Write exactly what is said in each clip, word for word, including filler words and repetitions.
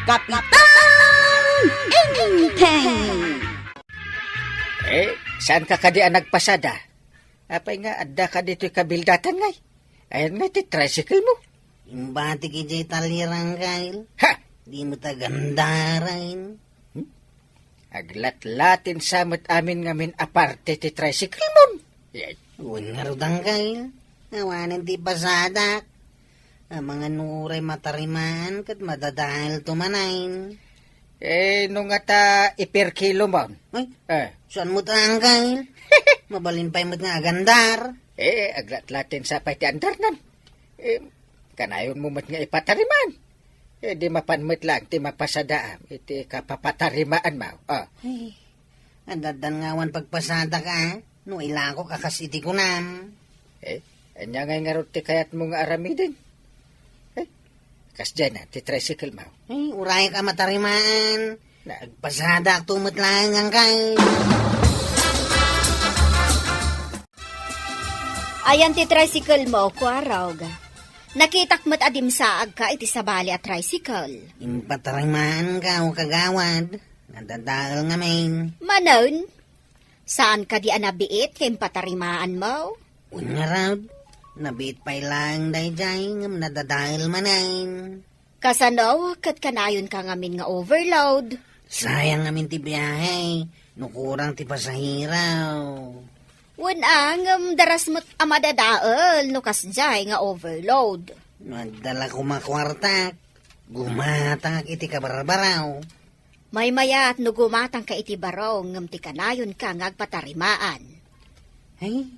Kapitan Enteng! Eh, saan ka kadi a nagpasada? Apay nga, adda ka ditoy kabildatan ngay? Ayan nga ti tricycle mo. Imbatik idiay talirang, Kyle. Ha! Di mo tagandaran. Hmm? Aglatlatin sa met amin ngamin a parte ti tricycle mon. Yay. Wen ngarud, Kyle. Awanen ti pasadak. Amangan no uray matarimaan ket madadael to manen. Eh, no nga ta iperkilo mon. Ay, eh. Saan mo ta, Kyle? Mabalin pay met nga agandar. Eh, aglatlatin sa pay ti andarnan. Eh, kanayon mo met nga ipatarimaan. Eh, di mapan met lang ti mapasadaam iti kapapatarimaan mo. Ah. Ay, addan nga awan pagpasadak, a? No ilakok a kas iti kunam. Eh, ania ngay ngarud ti kayat mo nga aramiden? Eh, kasdiay na, ti tricycle mo. Eh, uray ka matarimaan. Na. Agpasadak to met lang, Kyle. Ayan ti tricycle mo, Kuarog. Nakitak met a dimsaag ka iti sabali a tricycle. Impatarimaan ka, o kagawad. Nadadael ngamin. Manen, saan kadi a nabiit nga impatarimaan mo? Wen ngarud, nabiit pay laeng daydiay ngem nadadael manen. Kasano ket kanayon ka ngamin nga overload? Sayang ngamin ti biahe, no kurang ti pasahero. Wen a, ngem daras met a madadael no kasdiay nga overload. No adda la koma kuartak, gumatangak iti kabarbaraw. Maymayat no gumatangka iti baro ngem ti kanayonka nga agpatarimaan. Ay,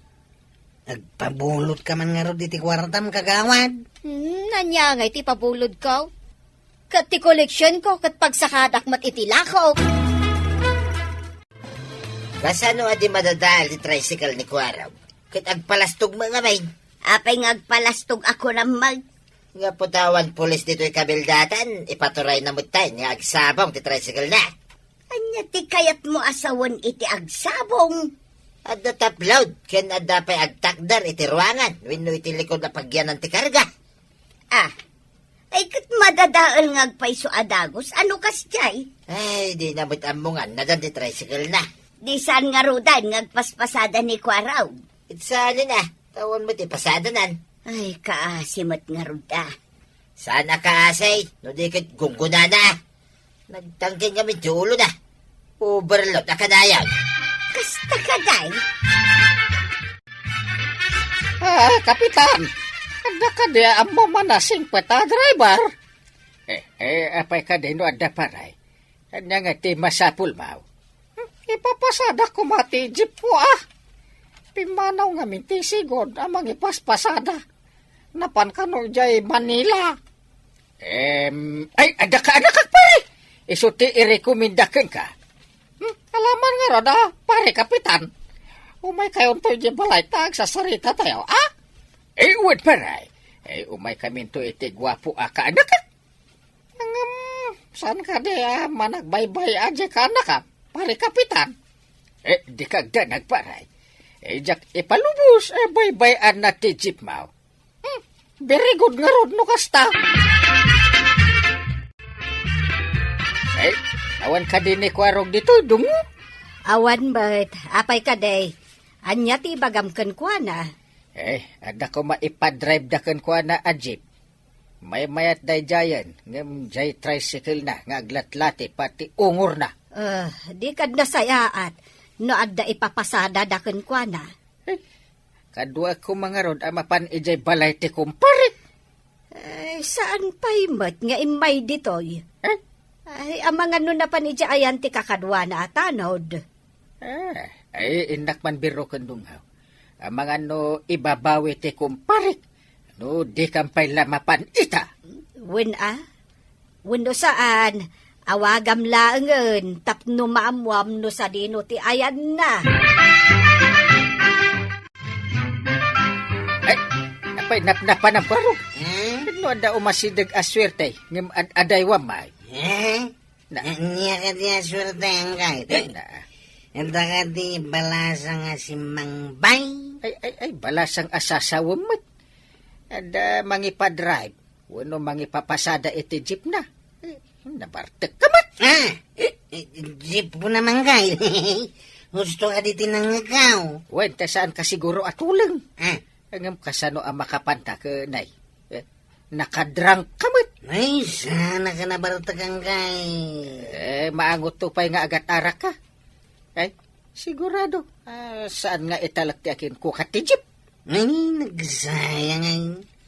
agpabulodka man ngarud iti kuartam, kagawad. Hmm, ania ngay ti pabulodko? Ket ti koleksionko ket pagsakadak met iti lakok. Kasano a di madadael ti tricycle ni Kuarog? Ket agpalastog met ngamin. Apay nga agpalastog a kunam met? Nga putawan pulis ditoy kabildatan, ipaturayna met tayen nga agsabong ti tricycle na. Ania ti kayatmo a sawen iti agsabong? Adda top load, ken adda pay agtakder iti ruangan wenno iti likod a pagyanan ti karga. Ah, ay ket madadael nga agpayso a dagus, ano kasdiay? Ay, dina met ammo nga annadan ti tricycle na. Di saan ngaruden nga agpaspasada ni Kuarog? Iti saan a, ta awan met ipasadanan. Ay, kaasi met ngarud a. Saan a kaasi, no di ket gunggonana. Nagtangken ngamin ti ulona. Overload a kanayon. Kasta kadi? Ah, Kapitan, adda kadi a ammo man a singpet a driver? Eh, eh, apay kadi no adda, pare? Ania nga ti masapulmo? Hmm, ipapasadak koma ti jeep ko, a. Pimmanaw ngamin ti sigud a mangipaspasada. Napan kano idiay Manila. Em, ay, adda ka, adda ka, pare. Isu ti irekomenda kenka. Hmm, alaman ngarud a, pare Kapitan. Umaykayonto idiay balay ta agsasaritatayo, a? Eh, wen, pare. Eh, umaykaminto iti guapo a kaanakak. Ngem, saan kadi a managbaybay-a diay kaanakak, pare Kapitan? Eh, dika agdanag, pare. Eh, diak ipalubos a baybay-anna ti jeep mo. Hmm, very good ngarud no kasta. Eh, awan kadi ni Kuarog ditoy, Dungo? Awan met. Apay kadi? Ania ti ibagam kenkuana? Eh, adda koma ipadrive-da kenkuana a jeep. Maymayat daydiayen, ngem diay tricycle na nga aglatlati pati ungorna. Eh, di kad nasayaat no adda ipapasadada kenkuana. Eh, kadua koma ngarud a mapan idiay balay ti kumparik. Ay, saan pay met nga immay ditoy? Eh? Ay, amangan no napan idiay ayan ti kakaduana a tanod. Ah, ay, innak man birro ken Dungaw. Amangan no ibabawi ti kumparik, no dikan pay la mapan ita. Wen a? Wenno saan, awagam laengen tapno maammuam no sadino ti ayanna. Ay, apay napnapan ang barog. Hmm? No adda umasideg a suerte, ngem ad-, adaywa may. Hmm? Na. Ania kadi a suerte, angkay? Eh, na. Anta kadi balasang a simmangbay? Ay, ay, ay, balasang a sasawem met. Adda mangipadrive, wenno mangipapasada iti jeep na. Eh, Nabartek ka met! Ah! Eh, eh, jeep ko naman, kay. Husto ka di tinanggaw. Wen, ta saan ka siguro a tuleng. Ah. Ngem kasano a makapanta ken, ay? Eh, nakadrunk ka met. Ay, saan ka nabartekan, kay? Eh, maangot to pay nga agat-arak ka. Ay, sigurado. Ah, saan nga italek ti akin kukat ti jeep? Ay, nagsayang ay.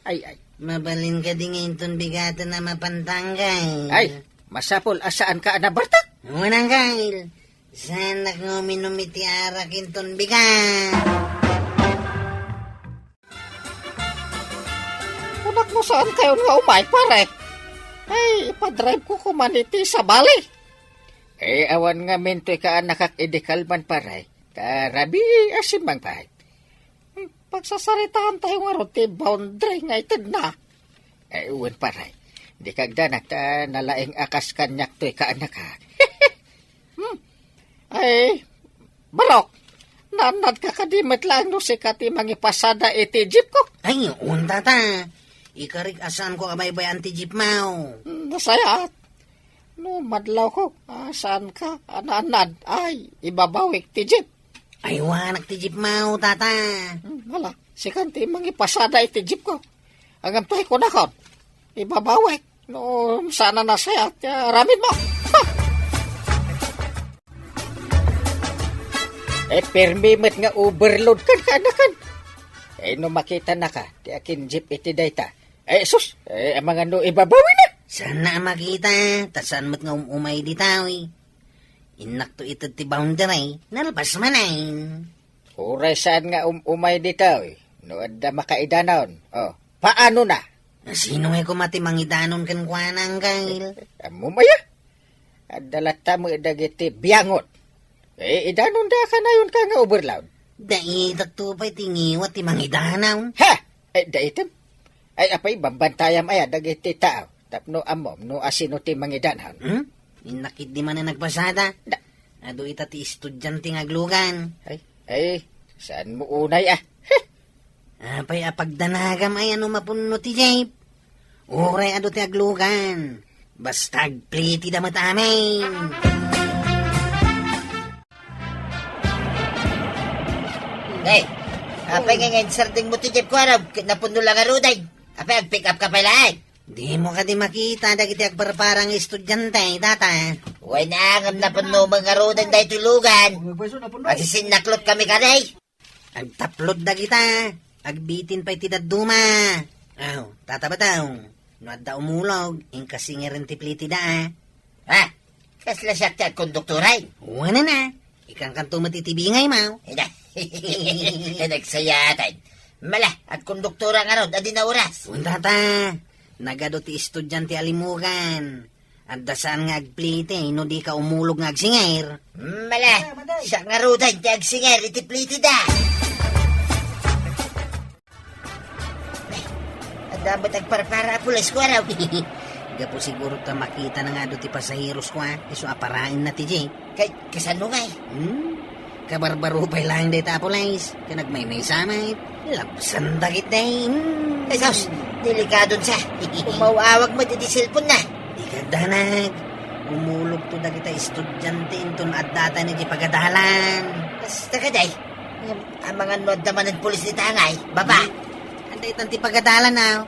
Ay, ay. Mabalin ka di nga inton bigaten a mapantang, kay. Ay, masapul a saan ka a nabartek? Wen, kay. Saan nga uminum iti arak inton bigat? Kunak no saan kayon nga umay, pare. Ay, ipadrive ko kuman iti sabali. Eh, awan ngamin toy kaanakak idi kalman, pare. Ta rabii a simmang pay. Hmm, pagsasaritaan tayo ngarud ti boundary nga itedna. Eh, wen, pare. Di kagdanak ta nalaing a kas kaniak toy kaanakak. Hmm. Ay, Barok, naannad ka kadi met laeng no sika ti mangipasada iti jeep ko? Ay, unta ta. Ikarik a saan ko a baybay-an ti jeep mo. Hmm, nasayaat. No madlaw ko, ah, saan ka? Ananan, ay, ibabawik ti jeep. Ay, wanak ti jeep mo, tata. Hmm, hala, sikan ti mangipasada iti jeep ko. Ngem tay kunakon, ibabawik. No, saan a nasayaat ti aramid mo. Ha! Eh, permi met nga overload kan kaanakan. Eh, no makita naka, ti akin jeep iti dayta. Eh, sus, eh, amangan no ibabawi na. Saan na a makita, ta saan met nga um-umay ditaw, eh. Innakto ited ti boundary, nalpas manen. Uray saan nga um-umay ditaw, eh. No adda makaidanon, oh, paano na? Sino nga koma ti mangidanon kenkuana, Angkel? Ammom aya? Adda latta met dagiti biangot. Eh, idanon da kanayon ka nga overload. Daitatto pay ti ngiwat ti mangidanon. Ha! Eh, daitem. Ay, apay, bambantayam aya dagiti tao. Tapno ammom no asino ti mangidanon. Hmm? Innakit di man a nagpasada. Da- Adu ita ti estudiante nga aglugan. Ay, ay, saan mo unay, ah? Heh! Apay a pagdanagam ay ano mapunno ti jeep? Uray adu ti aglugan. Basta agpliti da met amin. Hey, apay nga nga insarding mo ti jeep ko, ano? Napunno lang aruday. Apay, ag-pick up ka pala, eh. Di mo kadi makita dagiti agparpara nga estudiante, tata? Wen, ngem napunno met ngaruden daytoy lugan. Agsisinaklot kami kadi. Agtaplod dagita. Agbitin pay ti dadduma. Aw, tata Batang, no adda umulog, inka singeren ti plitida, ah. Ha? Kasla siak ti agkonduktoran? Wen a. Ikankanto met iti bingay mo. Ina. Nagsayaatan. Mala, agkonduktora ngarud, adi na oras. Wen, tata. Nagadu ti estudiante a limugan. Adda saan nga agpliti no di ka umulog nga agsinger. Mala, siak ngaruden ti agsinger iti plitida. Adda met agparpara a pulis, kuaraw. Gapu siguro ta makita na nga adu ti pasaheros ko, ah. Isu a paraenna ti jeep. Kay, kasano ngay? Hmm? Kabarbaro pay laeng dayta a pulis. Ken agmaymaysa met. Labsan dagiti. Hmm. Ay, sus, delikadon sa. Umaw-awag met iti cellphone na. Di ka danag. Umulog to dagita estudiante inton addatan iti pagadalan. Basta ka, day. Ngem, amangan no adda manen pulis iti angay, baba. Hmm? Adda itan ti pagadalan, ah.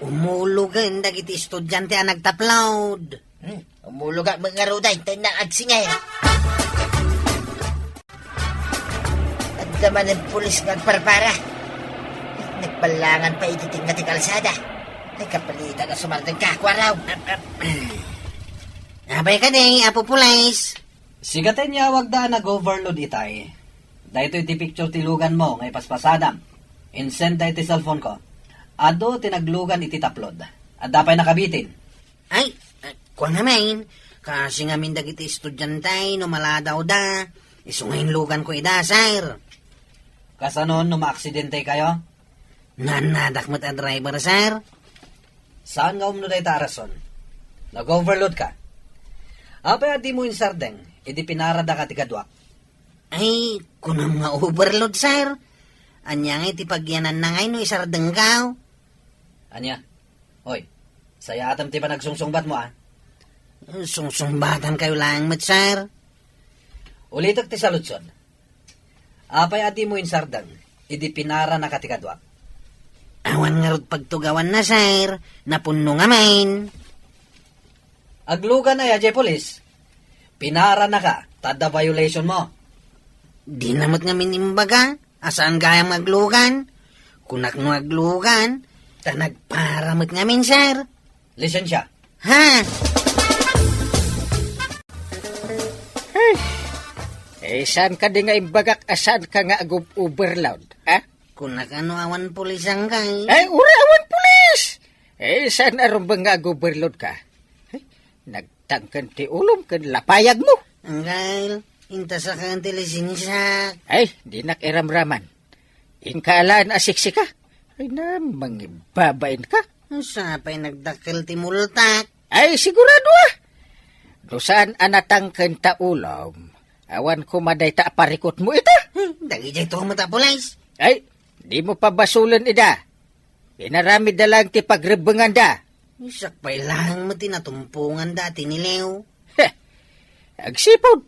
Umulogen dagiti estudiante a nagtaplod. Hmm, umulogak met ngaruden, ta innak agsinger. Adda manen pulis nga agparpara. Nagballangan pay iti tengnga ti kalsada. Ay, kapalitan a sumardeng ka, kuaraw. Apay kadi, Apo Pulis? Sika ti inyawagda a nag-overload itay. Daytoy ti picture ti luganmo nga ipaspasadam. Insend da iti cellphone ko. Adu ti naglugan iti taplod. Adda pay nakabitin. Ay, ah, kuan ngamin, kaasi ngamin dagiti estudiante no maladawda, isu nga inluganko ida, sir. Kasano no maaksidente kayo? Naannadak met a driver, sir. Saan nga umno dayta a rason? Nag-overload ka. Apay a dimo insardeng idi pinaradaka ti kaduak? Ay, kunam nga overload, sir. Ania ngay ti pagyananna ngay no isardengkaw? Ania? Hoy, sayaatem ti panagsungsungbatmo, a. Sungsungbatankayo laeng met, sir. Ulitek ti saludsod. Apay a dimo insardeng idi pinaranaka ti kaduak? Awan ngarud pagtugawanna, sir. Napunno ngamin. Aglugan aya diay pulis? Pinaranaka, ta adda violation mo. Dina met ngamin imbaga a saan gayam nga aglugan. Kunak no aglugan, ta nagpara met ngamin, sir. Lisensia. Ha? Hey, eh, saan ka di nga imbagak a saan ka nga agub-overload, ha? Kunak no awan pulisan kay. Eh, uray awan pulis! Eh, saan a rumbeng nga ag-overload ka? Eh, nagtangken ti ulom ken lapayag mo. Anggal, inta sakaen ti lisensiak. Ay, dinak iramraman. Inka alaen a siksika. Ay na, mangibabain ka. Sapay nagdakkel ti multak. Ay, sigurado, ah. No saan a natangken ta ulom, awan koma dayta a parikot mo ita. Hmm, dagijay to met a pulis. Ay, di mo pabasolen ida. Inaramidda laeng ti pagrebbenganda. Siak pay laeng met ti natumponganda a tiniliw. Heh, agsipud.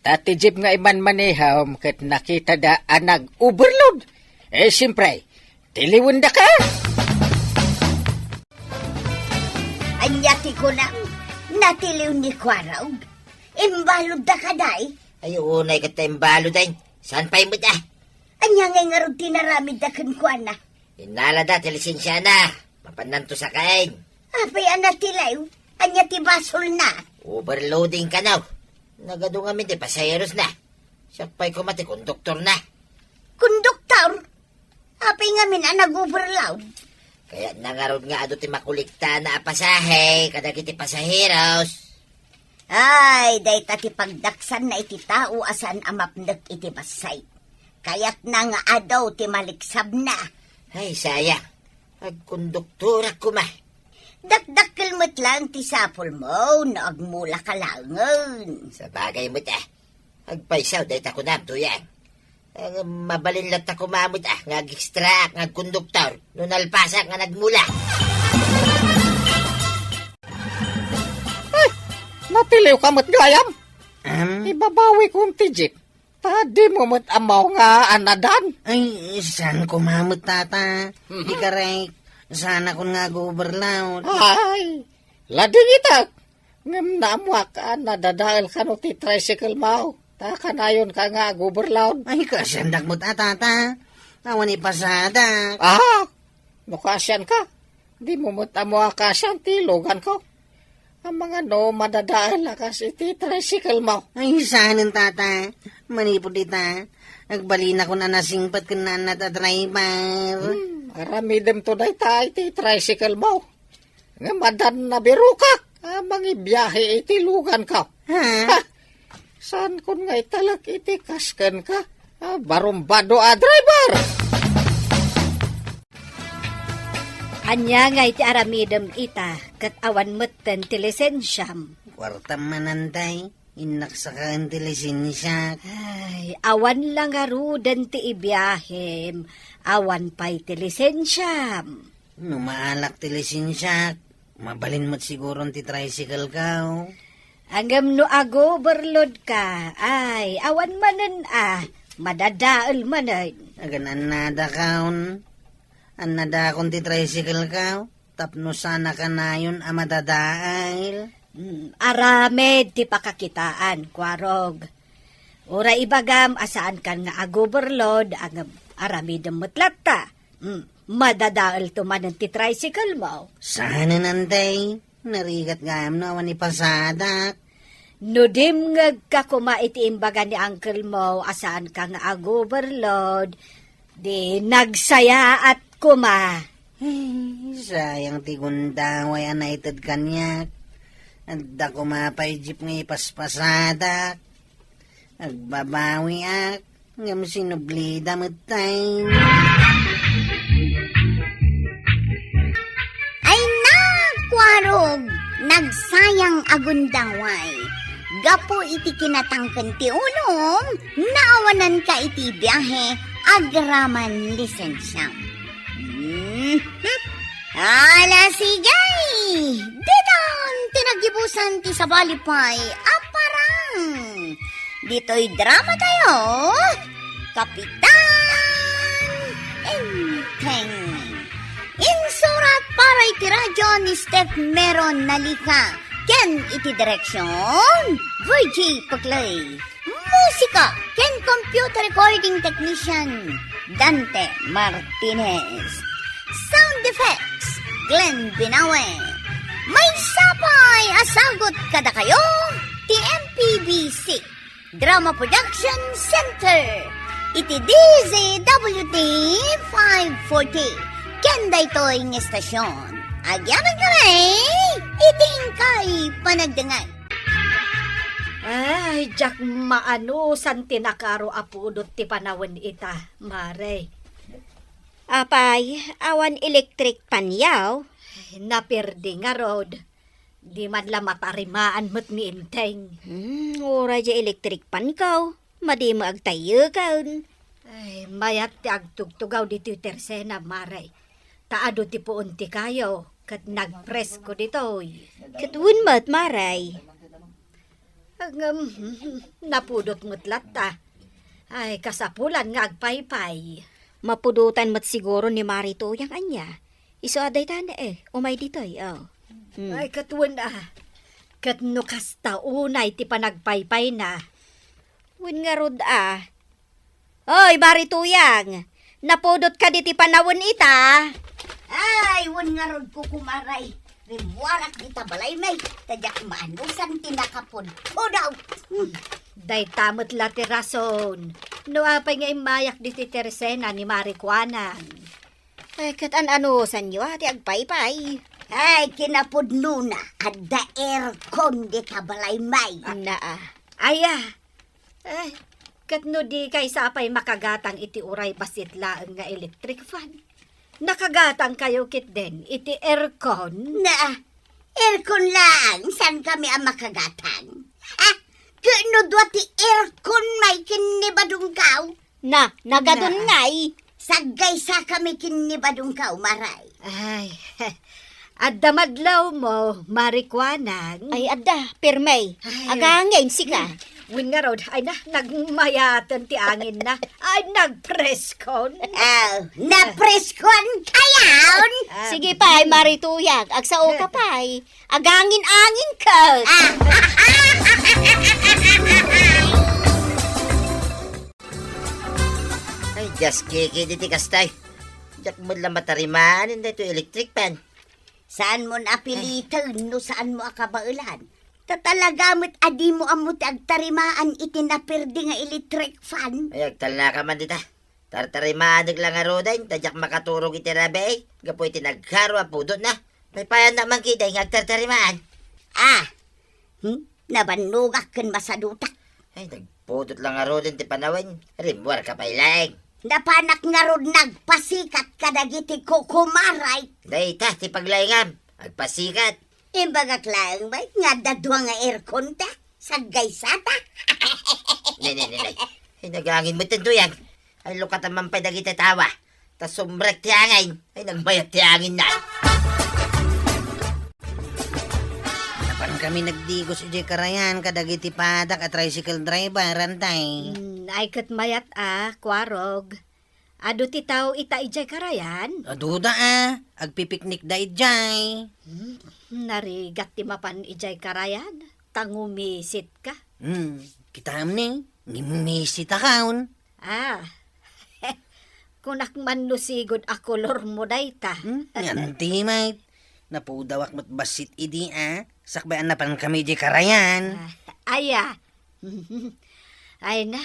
Ta ti jeep nga imanmaneham ket nakitada a nag-overload. Eh, siyempre, tiliwendaka. Ania ti kunam? Natiliw ni Kuarog? Imbaludda kadi? Ay, unay ket ta imbalud, ay. Saan pay met, ah? Ania ngay ngarud ti naramidda kenkuana? Innalada ti lisensiana. Mapannanto sakaen. Apay a natiliw? Ania ti basolna? Overloading kano. Nagadu ngamin ti pasaherosna. Siak pay koma ti konduktorna. Konduktor? Apay ngamin a nag-overload? Kayatna ngarud nga adu ti makolektana a pasahe kadagiti pasaheros. Ay, dayta ti pagdaksanna iti tao a saan a mapnek iti bassit. Kayatna nga adu ti maliksabna. Ay, sayang. Agkonduktorak koma. Dakdakkel met laeng ti sapulmo no agmulaka laengen. Sabagay met, ah. Agpayso dayta kunam, Tuyang. Ang mabalin latta koma met, ah, nga ag-extra nga agkonduktor no nalpasak nga nagmula. Ay, natiliw ka met gayam. Am? Ibabawikon ti jeep. Ta di mo met ammo nga anadan. Ay, saan koma met, tata? Mhm. Di karek, saanakon nga ag-overload. Ay, ladingitak. Ngem naammoak a nadadael kano ti tricycle mo. Ta kanayon ka nga ag-overload. Ay, kasiandak met a, tata. Awan ipasadak. Ah, no kasian ka, di mo met ammo a kasian ti lugan ko. Amangan no madadael a kas iti tricycle mo. Ay, saanen, tata. Manipud ita, agbalinakon a nasingpet ken naannat a driver. Hmm, aramidem to dayta iti tricycle mo. Ngem addan nabirokak a mangibiahe iti lugan ko. Ha? Ha! Saankon nga italek iti kasken ka a barumbado a driver? Ania nga iti aramidem ita ket awan metten ti lisensiam? Kuartam manen, tay. Innak sakaen ti lisensiak. Ay, awan la ngaruden ti ibiahem, awan pay ti lisensiam. No maalak ti lisensiak, mabalin met siguron ti tricycle ko. Ngem no ag-overload ka, ay, awan manen a, madadael manen. Agan annadakon, annadakon ti tricycle ko. Tapno saan a kanayon a madadael. Mm, aramid ti pakakitaan, Kuarog. Uray ibagam a saankan nga ag-overload, ngem aramidem met latta. Mm, madadaelto manen ti tricycle mo. Saanen, tay. Narigat gayam no awan ipasadak. No dimngegka koma iti imbaga ni uncle mo a saanka nga ag-overload, di nagsayaat koma. Ay, sayang ti gundaway a naited kaniak. Adda koma pay jeep nga ipaspasadak. Agbabawiak, ngem sinublida met tay. Ay, Kuarog, nagsayang a gundaway. Gapu iti kinatangken ti ulom, naawananka iti biahe agraman lisensiam. Mhm. Ala, sige! Ditan ti naggibus tan ti sabali pay a parang. Ditoy dramatayo, Kapitan Enteng. Insurat para iti radyo ni Steph Meron Nalica ken iti direksion, Virgie Paclay. Musika ken computer recording technician, Dante Martinez. Sound effects, Glenn Binawe. Maysa pay a sagut kadakayo ti M P B C Drama Production Center iti D Z W T five forty. Ken daytoy nga estasion, agyamankami iti inkay panagdengngeg. Ay, diak maanusan ti nakaro a pudot ti panawen ita, Mare. Apay, awan electric fan yaw? Ay, naperdi ngarud. Di man la matarimaan met ni Enteng. Hmm, uray diay electric fan kaw. Madi met agtayyeken. Ay, mayat ti agtugtugaw ditoy tersena, Mare. Ta adu ti puon ti kayo, ket nagpresko ditoy. Ket wen met, Mare. Ngem, napudot met latta. Ay, kasapulan nga agpaypay. Mapudotan met siguro ni Mare Tuyang ania. Isu a dayta ne, eh, umay ditoy, oh. Hmm. Ay, ket wen a. Ket no kasta unay ti panagpaypayna. Wen ngarud a. Oy, Mare Tuyang, napudot kadi ti panawen ita? Ay, wen ngarud, kukumaray. Rimmuarak dita balaymi, ta diak maanusan ti nakapudpudot. Hmm. Dayta met la ti rason. No apay nga immayak ditoy tersena ni Mare Kuanang. Ay, ket an-anusanyo a ti agpaypay? Ay, kinapudnona, adda aircon dita balaymi. Naa. Aya. Ay, ket no dikay sa pay makagatang iti uray bassit laeng nga electric fan. Nakagatangkayo ketdin iti aircon? Naa. Aircon laeng, saankami a makagatang. Ah, ket no dua ti aircon may kinnibadongkaw? Na, nagadun ngay. Saggaysakami kinnibadongkaw, Maray. Ay, adda madlawmo, Mare Kuanang. Ay, adda, pirmi. Ay. Agangin, sika. Wen ngarud, ay na, nagmayaten ti anginna. Ay, nagpreskon. Ah, napreskon kayon? Ah. Sige pay, Mare Tuyang, agsao ka pay. Agangin-angin ka. Ah. Ay, diak kikidi ti kasta. Diak met la matarimaan daytoy electric fan. Saanmo a piliten no saanmo a kabaelan. Ta talaga met a dimo ammo ti agtarimaan iti naperdi nga electric fan. Ay, agtalnaka man dita. Tartarimanek la ngaruden, ta diak makaturog iti rabii, gapu iti nagkaro a pudotna. Paypayannak man ketdi nga agtartarimaan. Ah, hmm? Nabannogak ken masadutak. Ay, nagpudot la ngaruden ti panawen. Rimmuarka pay laeng. Napanak ngarud nagpasikat kadagiti kukumaray. Dayta ti paglaingam, agpasikat. Imbagak laeng met nga adda dua nga aircon ta. Saggaysata. Nay, nay, nay, nay. Ay, nagangin met ti Tuyang. Ay, lukatan man pay dagiti tawa. Ta sumrek ti angin. Ay, nagmayat ti anginna. Napankami nagdigos idiay karayan kadagiti padak a tricycle driver, antay. Hmm, ay ket mayat a, Kuarog. Adu ti tao ita idiay karayan? Aduda a, agpipiknikda idiay. Hmm, narigat ti mapan idiay karayan, ta ngumisitka. Hmm, kitaem ni, ngimmisitakaon. Ah, kunak man no sigud a kolormo dayta. Hmm, nganti met. Napudawak met bassit idi a, sakbay a napankami idiay karayan. Ah, aya. Ay na,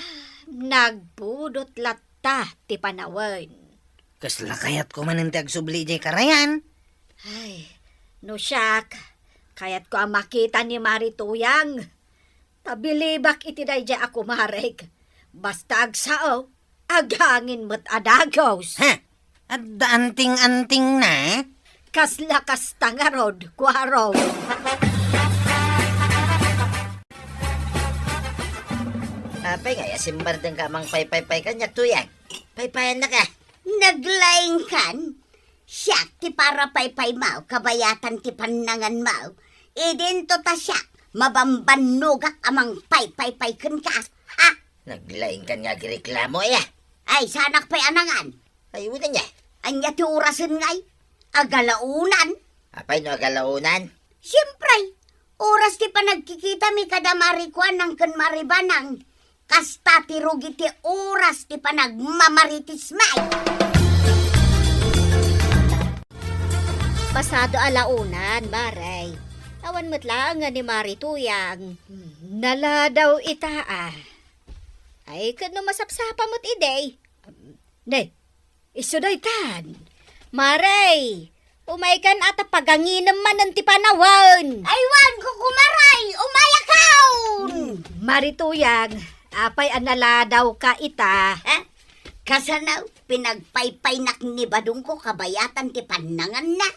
nagpudot latta ti panawen. Kasla kayatko manen ti agsubli idiay karayan. Ay, no siak, kayatko a makita ni Mari Tuyang. Ta bilibak iti daydiay a kumarek. Basta agsao, agangin met a dagus. Ha? Adda anting-antingna? Kasla kasta ngarud, Kuarog. Apay nga, asimbardengka a mangpaypaypay kaniak, Tuyang? Paypayannak a. Naglaingkan? Siak ti para paypaymo, kabayatan ti pannanganmo. Idinto ta siak, mabambannogak a mangpaypaypay kenka. Ha? Naglaingkan nga agreklamo, aya? Ay, saanak pay a nangan. Ay, wen aya. Ania ti orasen ngay? Agalaonan. Apay no agalaonan? Siempre, oras ti panagkikitami kada Mari Kuanang ken Mari Banang. Kasta ti rugi ti oras ti panagmamarites, may. Pasado a laonan, Mare. Awan met laeng nga ni Mari Tuyang. Naladaw ita, a. Ay, ket no masapsapa met idi. Ne, isu daytan. Mare, umaykan a ta paganginem manen ti panawen. Ay, wen, kukumaray, umayakon! Hmm, Mari Tuyang, apay a naladawka ita? Ha? Kasano, pinagpaypaynak ni Badongko kabayatan ti pannanganna.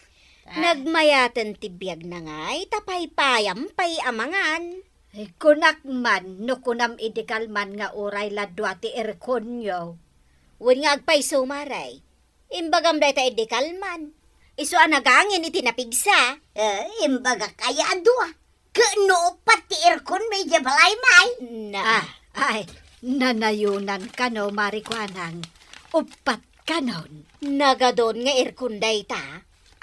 Ah. Nagmayaten ti biagna ngay, ta paypayam pay a mangan. Ay, kunak man, no kunam idi kalman nga uray la dua ti airconyo. Wen nga agpayso, Mare. Imbagam dayta idi kalman. Isu a nagangin iti napigsa. Eh, imbagak aya a dua. Ket no uppat ti aircon, may di balay, may. Na. Ah, ay, nanayonan kano, Mari Kuanang. Uppat kanon. Nagadon nga aircon dayta.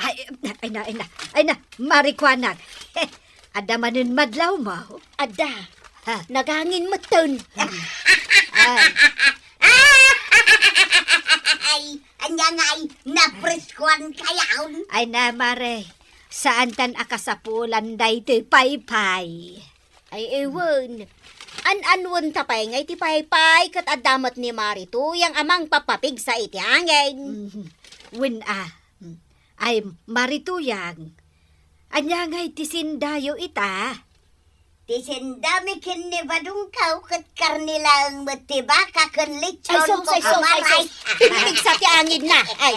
Ay, ay na, ay na, ay na, Mari Kuanang. Adda manen madlawmo? Adda. Ha? Nagangin metten. Ay. Ay, ania ngay, napreskuan kayaon? Ay na, Mare, saantan a kasapulan daytoy paypay. Ay, ewan. An-anwen ta pay ngay ti paypay, ket adda met ni Mari Tuyang a mangpapapigsa iti angin. Mhm. Wen a. Ay, Mari Tuyang, ania ngay ti sindayo ita? Ti sindami ken ni Badongko ket karne laeng met ti baka ken lechon. Ay, sus, ay, sus, ay, kukumaray. Sus. Pinipigsa ti anginna. Ay.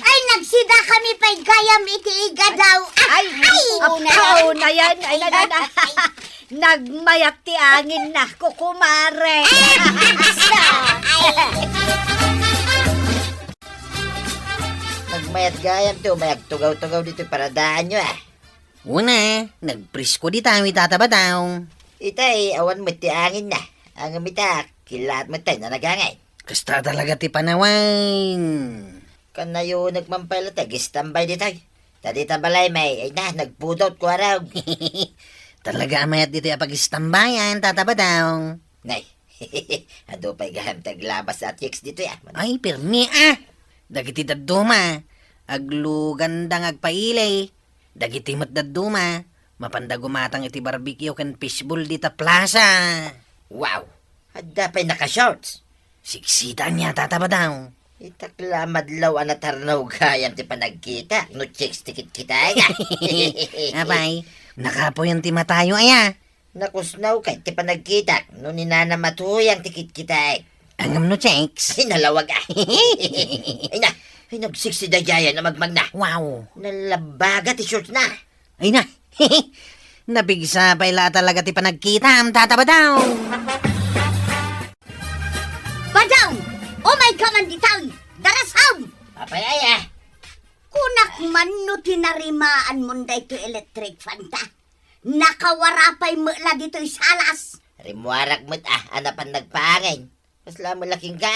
Ay, nagsidakami pay gayam iti igadaw. Ay, ay, oo na yan. Ay, na, na, na. Nagmayat ti anginna, kukumare. Ay, basta. Ay. Nagmayat gayam ti umay agtugaw-tugaw ditoy paradaanyo, a. Una, nagpresko dita, Tata Badong. Itay, awan met ti anginna. Ngem ita, kilaat met tay nagangin. Kasta talaga ti panawen. Kanayonek man pay la ti agistambay ditoy. Ta dita balay, may, ay na, nagpudot, kuarog. Talaga a mayat ditoy a pagistambayan, Tata Badong. Nay, adu pay gayam ti aglabas a chicks ditoy, a. Ay, pirmi, a. Dagiti dadduma, agluganda nga agpaili. Dagiti met dadduma, mapanda gumatang iti barbecue ken fishball dita plaza. Wow! Adda pay naka-shorts. Siksita ania, Tata Badong. Itak la madlaw a natarnaw gayam ti panagkitak, no chicks ti kitkitaek. Apay, nakapuyan ti matayo aya. Nakusnaw kay ti panagkitak, no ni Nana Matuyang ti kitkitaek. Ngem no chicks? Ay, nalawag, a. Ay na, ay, nagsiksi daydiay a magmagna. Wow. Nalabaga ti shorts na. Ay na, napigsa pay la talaga ti panagkitam, Tata Badong. Badong! Umay ka man ditoy! Darasam! Apay aya? Kunak man no tinarimaan mon daytoy electric fan ta. Nakawara pay met la ditoy salas. Rimmuarak met a, a napan nagpaangin. Kasla met la kenka.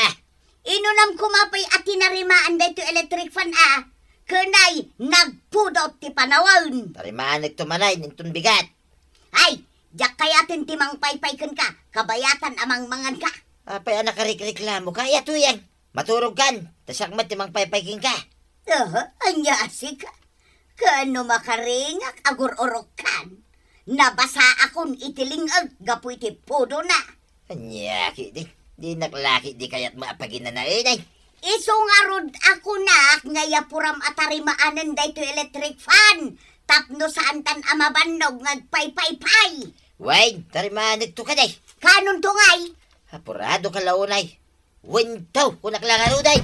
Inunam koma pay a tinarimaan daytoy electric fan a, ken ay, nagpudot ti panawen. Tarimaanekto manen inton bigat. Ay, diak kayaten ti mangpaypay kenka, kabayatan a mangmanganka. Apay a nakarikreklamoka, Aya Tuyang? Maturogkan, ta siak met ti mangpaypay kenka. Aha, ania a sika? Ken no makaringak, agur-urokkan. Nabasaakon iti ling-eg gapu iti pudona. Ania ketdi, dinak la ketdi kayat met a paginanaenay. Isu ngarud a kunak nga iyapuram a tarimaanen daytoy electric fan tapno saantan a mabannog nga agpaypaypay. Wen, tarimaanekto kadi. Kanonto ngay? Apuradoka la unay. Wen, kunak la ngarud ay.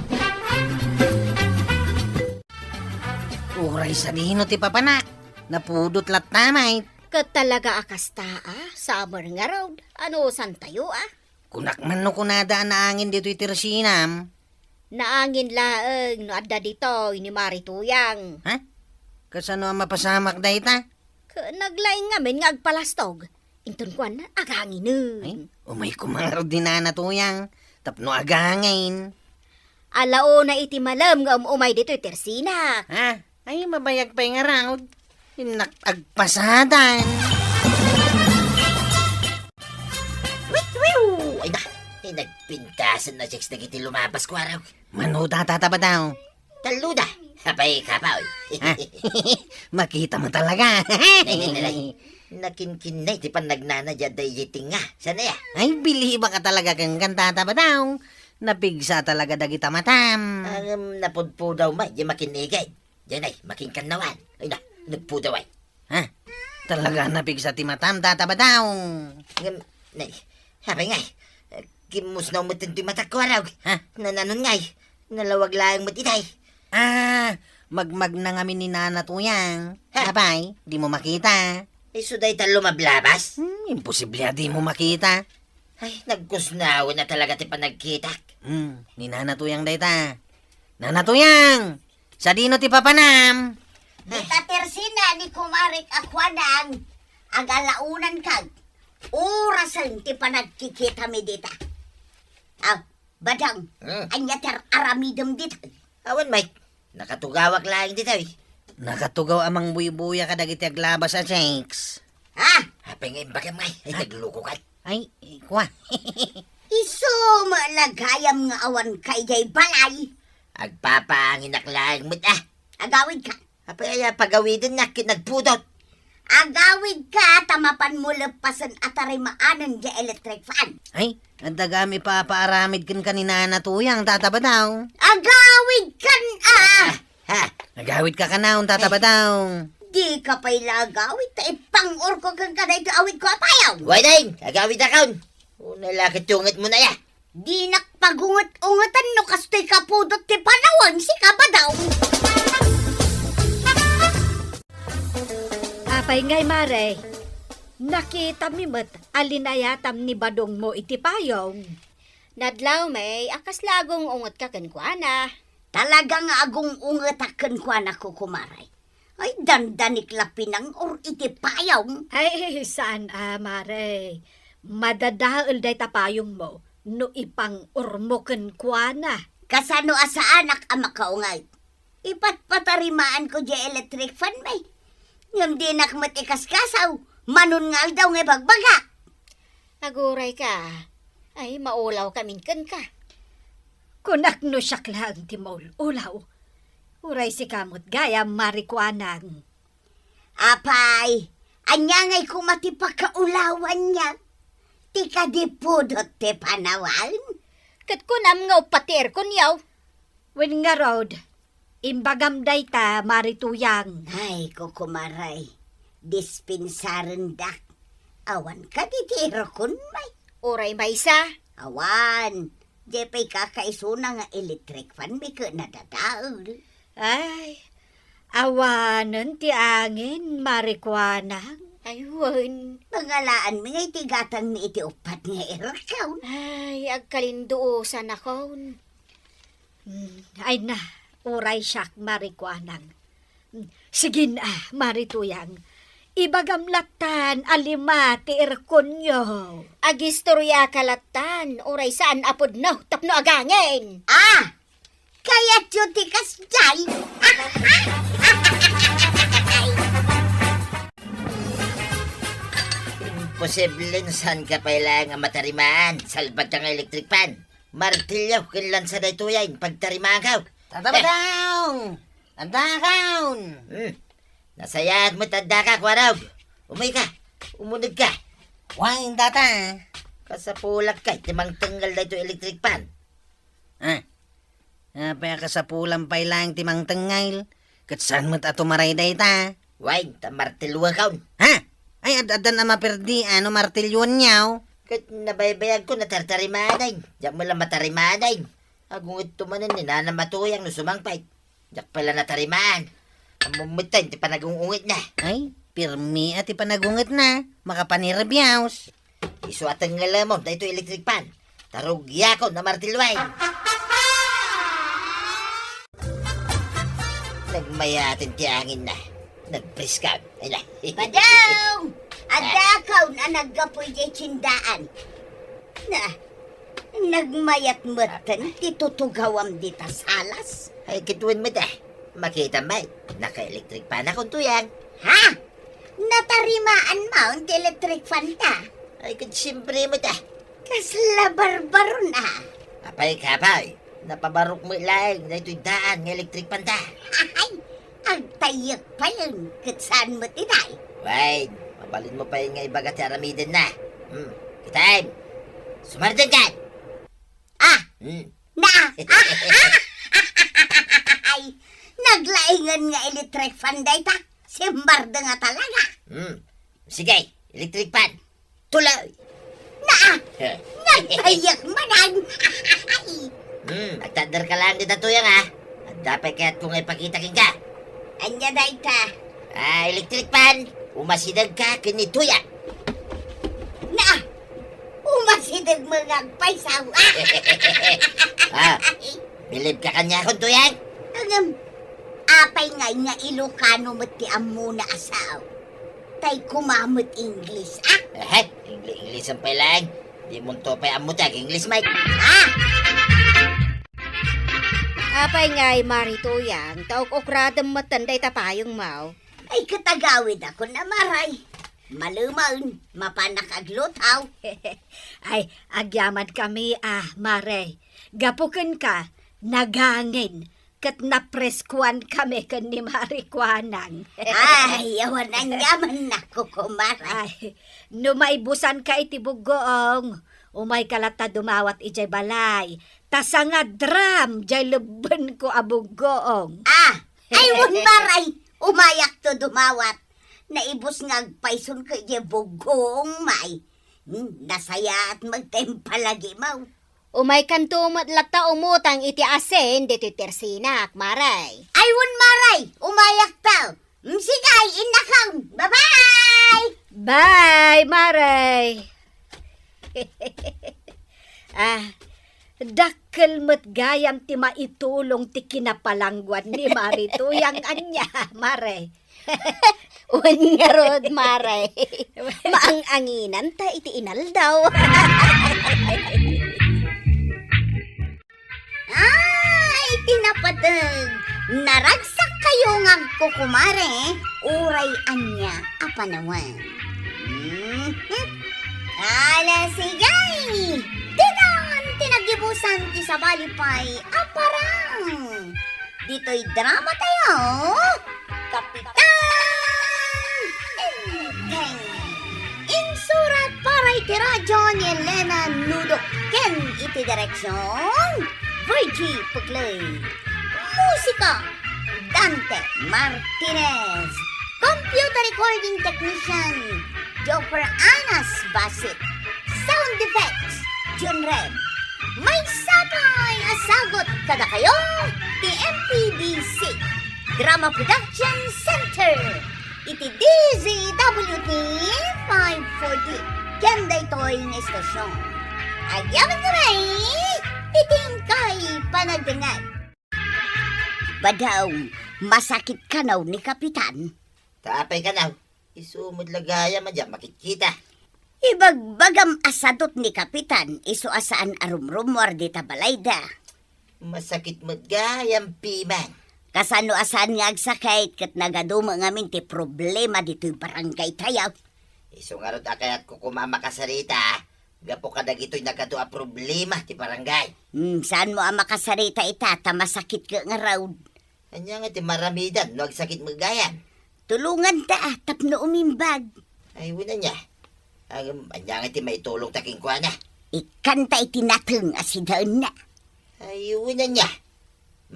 Uray sadino ti papanak, napudot latta met. Ket talaga a kasta a, summer ngarud, anusantayo a? Kunak man no kunada a naangin ditoy tersinam. Naangin laeng no adda ditoy ni Mari Tuyang. Ha? Kasano a mapasamak dayta? Eh, naglaing ngamin nga agpalastog. Inton kuan, aganginen. Ay, umay koma ngarud ni Nana Tuyang, tapno agangin. Alauna iti malem nga um-umay ditoy tersinak. Ha? Ay, mabayag pay ngarud. Innak agpasadan. Wiw, wiw! Ay na, ay, nagpintasen na chicks dagiti lumabas, kuarog. Mano da, Tata Badaw? Tallo da. Apay, kapoy. Ha? Makita mo talaga. Nay, nay, nay, nay. Nakinkinnay ti panagnana diay daydi tinga. Saan aya? Ay, bilibak talaga kenka, Tata Badaw. Napigsa talaga dagita matam. Ngem napudpudaw met, di makinnigid. Diay nay, makinkannawan. Ay na, nagpudaw ay. Ha? Talaga napigsa ti matam, Tata Badaw. Ngem, nay, apay ngay, kimmusnaw met ti matak, kuarog. Ha? Nananon ngay, nalawag laeng met itay. Ah, magmagna ngamin ni Nana Tuyang. Ha? Apay, di mo makita? Isu dayta lumablabas? Hmm, imposible a di mo makita. Ay, nagkusnawen na talaga ti panagkitak. Hmm, ni Nana Tuyang dayta. Nana Tuyang! Sadino ti papanam? Dita tersina ni kumarik a kuanang agalaunanka. Orasen ti panagkikitami dita. Aw, Badang, Hmm. ania ti ar-aramidem dita? Awan, Mike. Nakatugawak laeng dita, eh. Nakatugaw a mangbuybuya kadagiti aglabas a chicks. Ha? Apay nga imbagam ngay? Ay, Ha? nagluko ka. Ay, kua. Isu met la gayam nga awanka idiay balay. Agpapaanginak laeng met, ah. Agawidka. Apay aya pagawidennak ket nagpudot? Agawidka ta mapanmo leppasen a tarimaanen diay electric fan. Ay, adda gayam ipapaaramid kenka ni Nana Tuyang, Tata Badaw. Agawidkan, ah! Ha? Agawidka kanayon, Tata Badaw. Dika pay la agawid ta ipang-urko kenka daytoy awidko a payong. Wen, agawidakon. Unay la ket ungetmo na aya. Dinak pagunget-ungeten no kastoy kapudot ti panawen, sika, Badaw. Apay ngay, Mare, nakitami met a linayatam ni Badongmo iti payong. Nadlaw met a kasla agung-ungetka kenkuana. Talaga nga agung-ungetak kenkuana, Kukumare. Ay, dandanik la pinang-ur iti payong. Ay, saan a, Mare. Madadael dayta payongmo no ipang-urmo kenkuana. Kasano a saanak a makaunget? Ipatpatarimaanko diay electric fan, may. Ngem dinak met ikaskasaw. Manon nga aldaw nga ibagbagak. Agurayka. Ay, maulawkamin kenka. Kunak no siak laeng ti maul-ulaw. Uray sika met gayam, Mare Kuanang. Apay, ania ngay koma ti pakaulawanyo? Ti kadi pudot ti panawen? Ket kunam nga uppat ti airconyo. Wen ngarud, imbagam dayta, Mare Tuyang. Ay, Kukumare, dispensarendak. Awan kadi ti aircon, may? Uray maysa? Awan. Diay pay kakaisuna nga electric fan mi ket nadadael. Ay, awanen ti angin, Mare Kuanang. Ay, wen. Mangalaanmi ngay ti gatangmi iti uppat nga aircon. Ay, agkalinduosanakon. Hmm, ay na, uray siak, Mare Kuanang. Hmm, sige na, Mare Tuyang. Ibagam lattan a lima ti airconyo. Agistoriaka lattan, uray saan a pudno tapno agangin. Ah! Kayatyo ti kasdiay? Imposible no saanka pay laeng a matarimaan, salbadka nga electric fan. Martilyo ken lansa daytoy a pagtarimaanko. Tata Badong! Addakon! Hmm. Nasayaat met addaka, Kuarog. Umayka. Umunegka. Wen, Tata. Kasapulak kay ti mangtengngel daytoy electric fan. Ah. Apay a kasapulan pay laeng ti mangtengngel? Ket saan met a tumaray dayta? Wen, ta martilyoakon. Ha? Ay, ad-addan a maperdi, no martilyoanyo? Ket nabaybayagko, natartarimanen. Diak met la matarimanen. Agungetto manen ni Nanam a Tuyang no sumangpet. Diak pay la natarimaan. Ammom metten ti panagung-ungetna. Ay, pirmi a ti panagungetna. Makapanerbios. Isu a tengngelemon daytoy electric fan. Ta rugiakon a martilyoen. Nagmayaten ti anginna. Nagpriskam. Ay, la. Badong! Adda kaw a naggapu idiay tiendaan. Na, nagmayat metten ti tutugawam dita salas. Ay, ket wen met, ah. Makitam met. Naka-electric fan akon, Tuyang. Ha? Natarimaan maon ti electric fan ta? Ay, ket siempre met, ah. Kasla barbaron, ah. Apay, kapay. Napabarok met laeng daytoy daan nga electric fan ta. Ay, agtayyek payen, ket saan met itay? Wen, mabalinmo payen nga ibaga ti aramidenna. Hmm, kitaem. Sumardengka! Ah, Hmm. Na! Ay, naglaingan nga electric fan dayta. Simbardeng nga talaga. Hmm. Sige, electric fan. Tuloy! Na! Eh. Nagtayyek manen! Hmm, agtagderka laeng dita, Tuyang, ha? Adda pay kayatko nga ipakita kenka. Ania dayta? Ah, electric fan, umasidegka ken ni Tuyang. Na! Umasideg met nga agpayso. Ah, bilibka kaniakon, Tuyang? Ngem, apay ngay nga Ilocano met ti ammona a sao? Tay koma met English, ah? Eh, English-English pay laeng. Dimonto pay ammo ti ag-English, Mike. Ah! Apay ngay, Mari Tuyang, ta uk-ukradem metten dayta payongmo? Ay, ket agawidakon a, Mari. Malemen, mapanak agluto. Ay, agyamankami a, Mari. Gapu kenka, nagangin, ket napreskuankami ken ni Mari Kuanang. Ay, awan aniamanna, Kuko Mari. Ay, no maibusanka iti buggoong, umayka latta dumawat idiay balay. Ta sangadram diay lebbenko a buggoong. Ah, ay, wen, Mari, umayakto dumawat. Naibus nga agpaysonko idiay buggoong, Mari. Hmm, nasayaat met ti impalagimo. Umaykanto met latta umutang iti asin ditoy tersinak, Mari. Ay, wen, Mari, umayakto. Mm, sige, innakon. Bye-bye! Bye, Mari. Ah, dakkel met gayam ti maitulong ti kinapalangguan ni Mari Tuyang ania, Mari. Wen ngarud, Mari. Maang-anginan ta iti inaldaw. Ay, ti napateg, naragsak kayo nga agkukumare, uray ania a panawen. Mhm. Ala, sige! Ditan ti nagibusan ti sabali pay a parang. Ditoy drama tayo, Kapitan Enteng. Insurat para iti radyo ni Elena Nudo ken iti direksyon, Virgie Puclay. Musika, Dante Martinez. Computer recording technician, Joffer Anas Basit. Sound effects, Jun Red. Maysa pay a sagut kadakayo ti M P B C Drama Production Center iti D Z W T five forty ken daytoy nga istasyon. Agyamankami iti inkay panagdengngeg. Badong, masakit kanaw ni Kapitan? Ta apay kanaw? Isu met la gayam a diak makitkita. Ibagbagam a sadut ni Kapitan, isu a saan a rumrumuar dita balayda. Masakit met gayam piman. Kasano a saan nga agsakit ket nagadu met ngamin ti problema ditoy barangay tayo? Isu ngarud a kayatko koma a makasarita gapu kadagitoy nagadu a problema ti barangay. Hmm, saanmo a makasarita ita ta masakit ket ngarud. Ania nga ti maramidan no agsakit met gayam? Tulonganta a tapno umimbag. Ay, wen ania. Agam, ania nga ti maitulongta kenkuana? Ikkanta iti nateng a sidaenna. Ay, wen ania.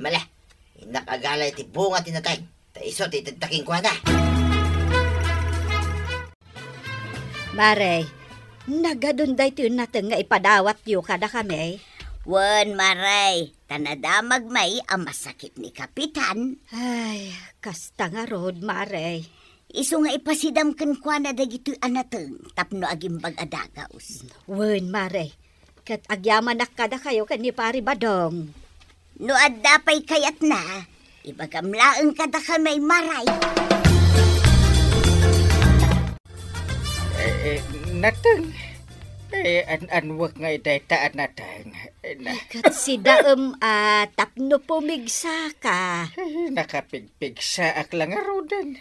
Mala, innak agala iti bunga ti nateng. Ta isu ti itedta kenkuana. Mare, nagadun daytoy nateng nga ipadawatyo kadakami? Wen, Mare, ta nadamagmi a masakit ni Kapitan. Ay, kasta ngarud, Mare. Isu nga ipasidam kenkuana dagitoy a nateng tapno agimbag a dagaus. Wen, Mare, ket agyamanak kadakayo ken ni Pari Badong. No adda pay kayatna, ibagam laeng kadakami, Mare. Eh, nateng. Eh, an-anwek ngay dayta a nateng. Eh, na- Ay, ket sidaem a tapno pumigsaka. Eh, nakapigpigsaak la ngaruden.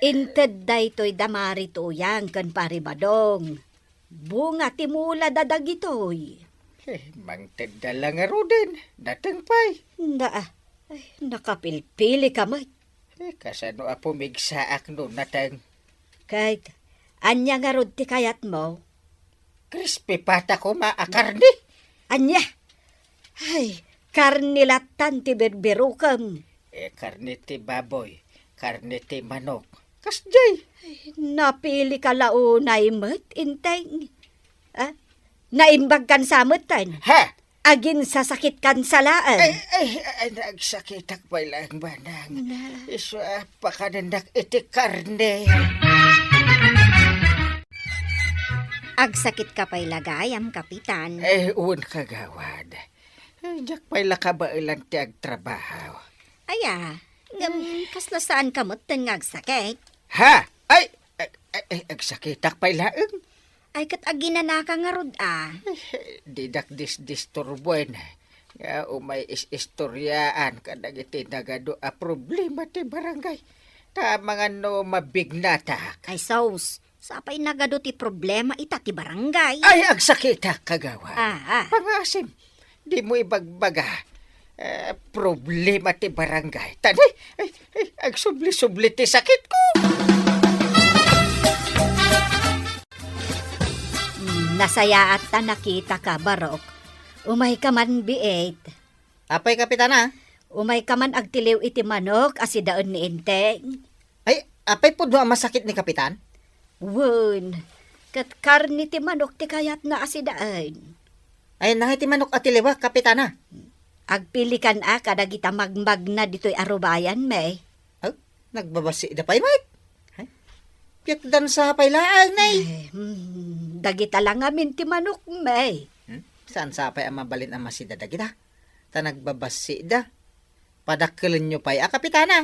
Inted daytoy da Mari Tuyang ken Pari Badong. Bunga ti mulada dagitoy. Eh, mangtedda la ngaruden. Nateng pay. Na, ay, nakapilpilika met. Eh, kasano a pumigsaak no nateng? Ket, ania ngarud ti kayatmo? Crispy pata koma a karne. Ania? Ay, karne lattan ti birbirukem. Eh, karne ti baboy, karne ti manok. Kasdiay. Ay, napilika la unay met, Inteng. Ah, naimbagkan sa metten? Ha? Aginsasakitkan sa laeng. Ay, ay, ay, nagsakitak pay laeng, Banang. Na. Isu a pakanendak iti karne. Agsakitka pay la gayam, Kapitan? Eh, wen, Kagawad. Eh, diak pay la kabaelan ti agtrabaho. Aya, ngem kasla saanka metten nga agsakit? Ha? Ay, ay, ay, ay, agsakitak pay laeng. Ay, ket aginanaka ngarud a. Eh, didak disdisturbuen nga umay is-istoriaan kadagiti nagadu a problema ti barangay. Ta amangan no mabignatak. Ay, sus, sapay nagadu ti problema ita ti barangay. Ay, agsakitak, Kagawad. Ah, ah. Pangaasim, dimo ibagbaga, eh, problema ti barangay. Tadi, ay, ay, agsubli-subli ti sakitko. Nasayaat ta nakitaka, Barok. Umayka man biit. Apay, Kapitana? Umayka man agtiliw iti manok a sidaen ni Inteng. Ay, apay pudno a masakit ni Kapitan? Wen, ket karne ti manok ti kayatna a sidaen. Ay, ania ti manok a tiliwak, Kapitana? Agpilikan a kadagita magmagna ditoy a rubayan, me. Oh, nagbabassit da pay met. Ay, piakdan sa pay laeng, nay. Ay, hmm, dagita la ngamin ti manok, me. Hmm? Saan sa pay a mabalin a masida dagita? Ta nagbabassit da. Padakkelenyo pay a, Kapitana.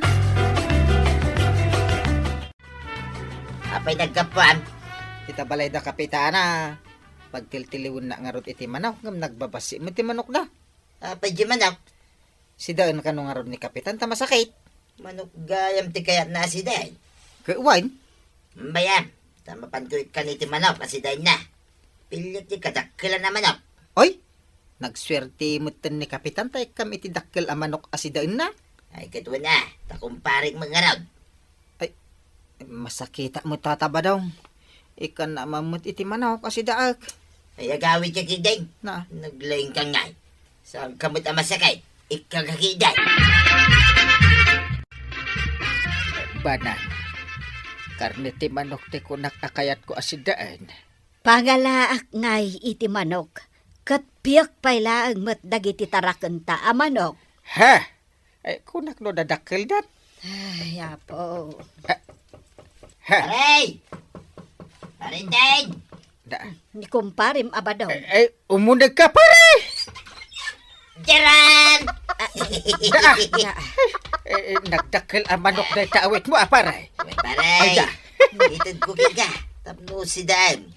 Apay naggapuam? Ita balayda, Kapitana. Pagtiltiliwenna ngarud iti manok, ngem nagbabassit met ti manokda. Apay di manok? Sidaen kano ngarud ni Kapitan ta masakit. Manok gayam ti kayatna a sidaen. Ket wen? Bayam, ta mapanko ikkan iti manok a sidaenna. Pillit ti kadakkelan a manok. Oy, nagsuerte metten ni Kapitan ta ikkam iti dakkel a manok a sidaenna. Ay, ket wen a, ta kumparek met ngarud. Ay, masakitak met, Tata Badong. Ikkannak met iti manok a sidaek. Ay, agawidka ketdin. Na. Naglaingka ngay. Saanka met a masakit? Ikka ketdin. Banang, karne ti manok ti kunak a kayatko a sidaen. Pangalaak ngay iti manok, ket piek pay laeng met dagiti tarakenta a manok. Ha? Ay, kunak no dadakkelda. Ay, Apo. Ha? Ha? Pare! Pare Inteng! Da. Ni kumparem a Badong. Ay, ay, umunegka, pare! Diaran! Da. Eh, eh, nagdakkel a manok dayta awitmo, a, pare. Uy, pare! Ay, da. Itedko kenka tapno sidaem.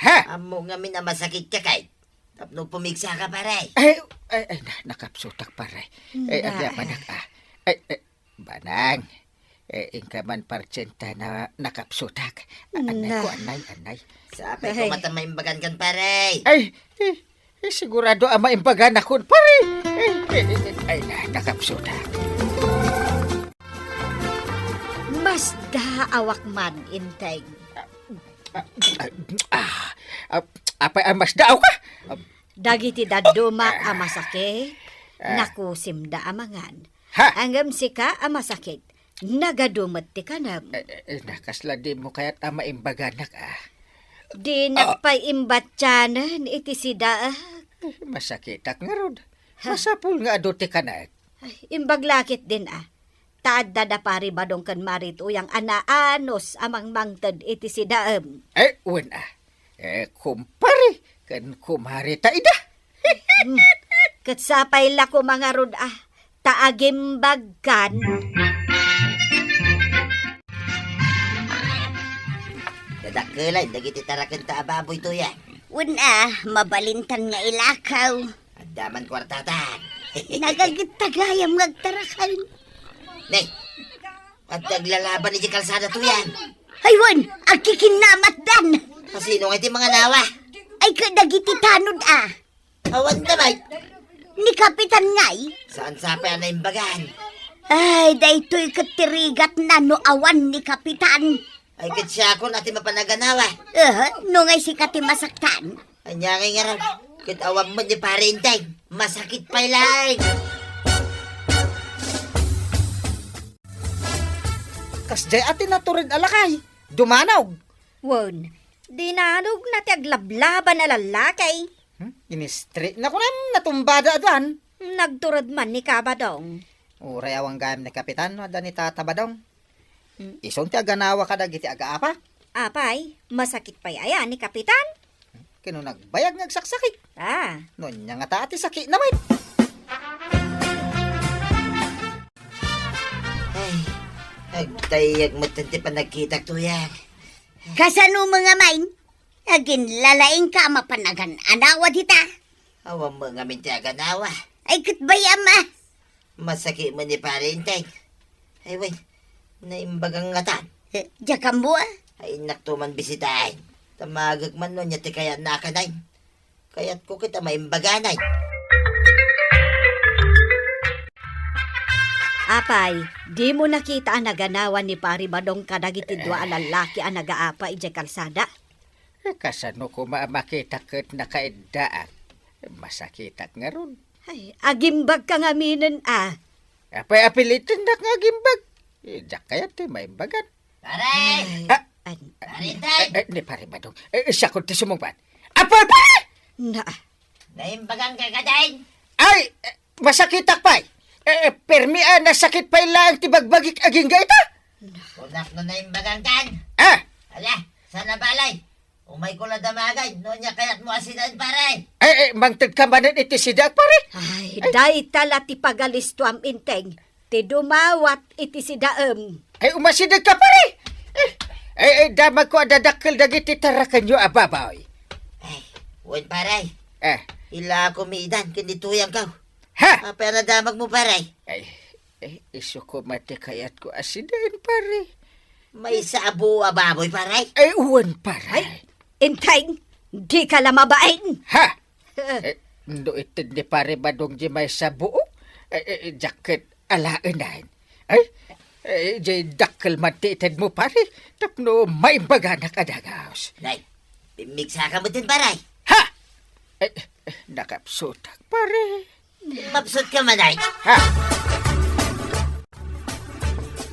Ha? Ammom ngamin a masakitka ket tapno pumigsaka, pare. Ay, ay, ay, na-, nakapsutak, pare. Ay, na- agyapanak, a. Ay, ay, Banang, eh, inka man partsenta na nakapsutak. A-, anay ko, anay, anay. Sapay ko met a maimbagankan, pare. Ay, eh, eh, sigurado a maimbaganak, pare. Eh, eh, eh, ay, na-, nakapsutak. Masdaawak man, Inteng. Ah, ah, ah, ah, apay a masdaawka? Dagiti dadduma a masakit, nakusimda a mangan. Ha? Ngem sika a masakit, nagadu met ti kanem. Eh, eh, eh, na, kasla dimo kayat a maimbaganak, a. Dinak pay imbattianen iti sidaek. Eh, masakitak ngarud. Ha? Masapul nga adu ti kanek. Ay, imbag la ketdin, a. Ta adda da Pari Badong ken Mari Tuyang a naanus a mangmangted iti sidaem. Eh, wen, a. Eh, kumpare ken kumare ta ida. Hmm. Ket sapay la koma ngarud, a, ta agimbagkan. Ket Dakkelay dagiti tarakenta a baboy, Tuyang. Wen a, mabalintan nga ilakaw. Adda man kuartatan. Nagagetta gayam nga agtaraken. Ne, adda aglalaban iti kalsada, Tuyang. Ay wen, agkikinnamatdan. Kasino nga iti manganawa? Ay, kadagiti tanod a. Awan da, bay. Ni Kapitan ngay? Saan sa pay a naimbagan? Ay, daytoy ket ti rigatna no awan ni Kapitan. Ay, ket siakon a ti mapan a ganawa. Aha, no ngay sika ti masaktan? Ania ngay ngarud? Ket awan met ni Pare Enteng. Masakit pay laeng. Kasdiay a ti natured a lakay. Dumanog. Wen, dinanogna ti aglablaban a lallaki. Hmm? Ini-straight na kunem, natumbada aduan. Nagtured man ni Kabadong. Uray awan gayam ni Kapitan no adda ni Tata Badong. Hmm. Isun ti aganawa kadagiti agaapak. Apay, masakit pay aya ni Kapitan? Ken no nagbayag nga agsaksakit. Ah. No ania ngata ti sakitna met? Ay, agtayyag met ti panagkitak, Tuyang. Kasano nga main? Aginlalaingka a mapan a gan-anawa dita? Awan met ngamin ti aganawa. Ay, ket bay-am a. Masakit met ni Pare Enteng. Ay, wen, naimbagan ngatan. Eh, diak ammo a. Ay, innakto man bisitaen. Tamagek man no ania ti kayatna a kanaen. Kayatko ket a maimbaganay. Apay, dimo nakita a naganawa ni Pare Badong kadagiti dua a lallaki a nagaapa idiay kalsada? Eh, kasano koma a makitak ket nakaiddaak? Masakitak ngarud. Ay, agimbagka ngaminen a. Apay a pilitennak nga agimbag? Eh, diak kayat ti maimbagan. Pare! Ay, ah, an-, Pare Enteng! Eh, eh, ni Pare Badong. Eh, siakon ti sumungbat. Apay, pare! Na. Naimbaganka kadi? Ay, eh, masakitak pay. Eh, eh, permi a nasakit pay laeng ti bagbagik agingga ita. Kunak no naimbagankan. Ah! Ala, sana balay. Umayko la damagay, no ania kayatmo a sidaen, pare? Ay, ay, mangtedka manen iti sidaek, pare. Ay, ay, dayta la ti pagalistuam, Enteng, ti dumawat iti sidaem. Ay, umasidegka, pare. Eh, ay, ay, damagko a dadakkel dagiti tarakenyo a baboy. Ay, wen, pare. Eh. Ilako mi idan ken ni Tuyangko. Ha? Apay a nadamagmo, pare? Ay, eh, isu koma ti kayatko a sidaen, pare. Maysa a buo a baboy, pare? Ay, wen, pare. Ay, Enteng, dika la mabain. Ha? Eh, no ited ni Pare Badong di maysa a buo, eh, eh, diak ket alaenan. Ay, eh, di dakkel man ti itedmo, pare, tapno maimbaganak a dagus. Nay, pimmigsaka metten, pare. Ha? Eh, eh, nakapsutak, pare. Mapsutka man, ay. Ha?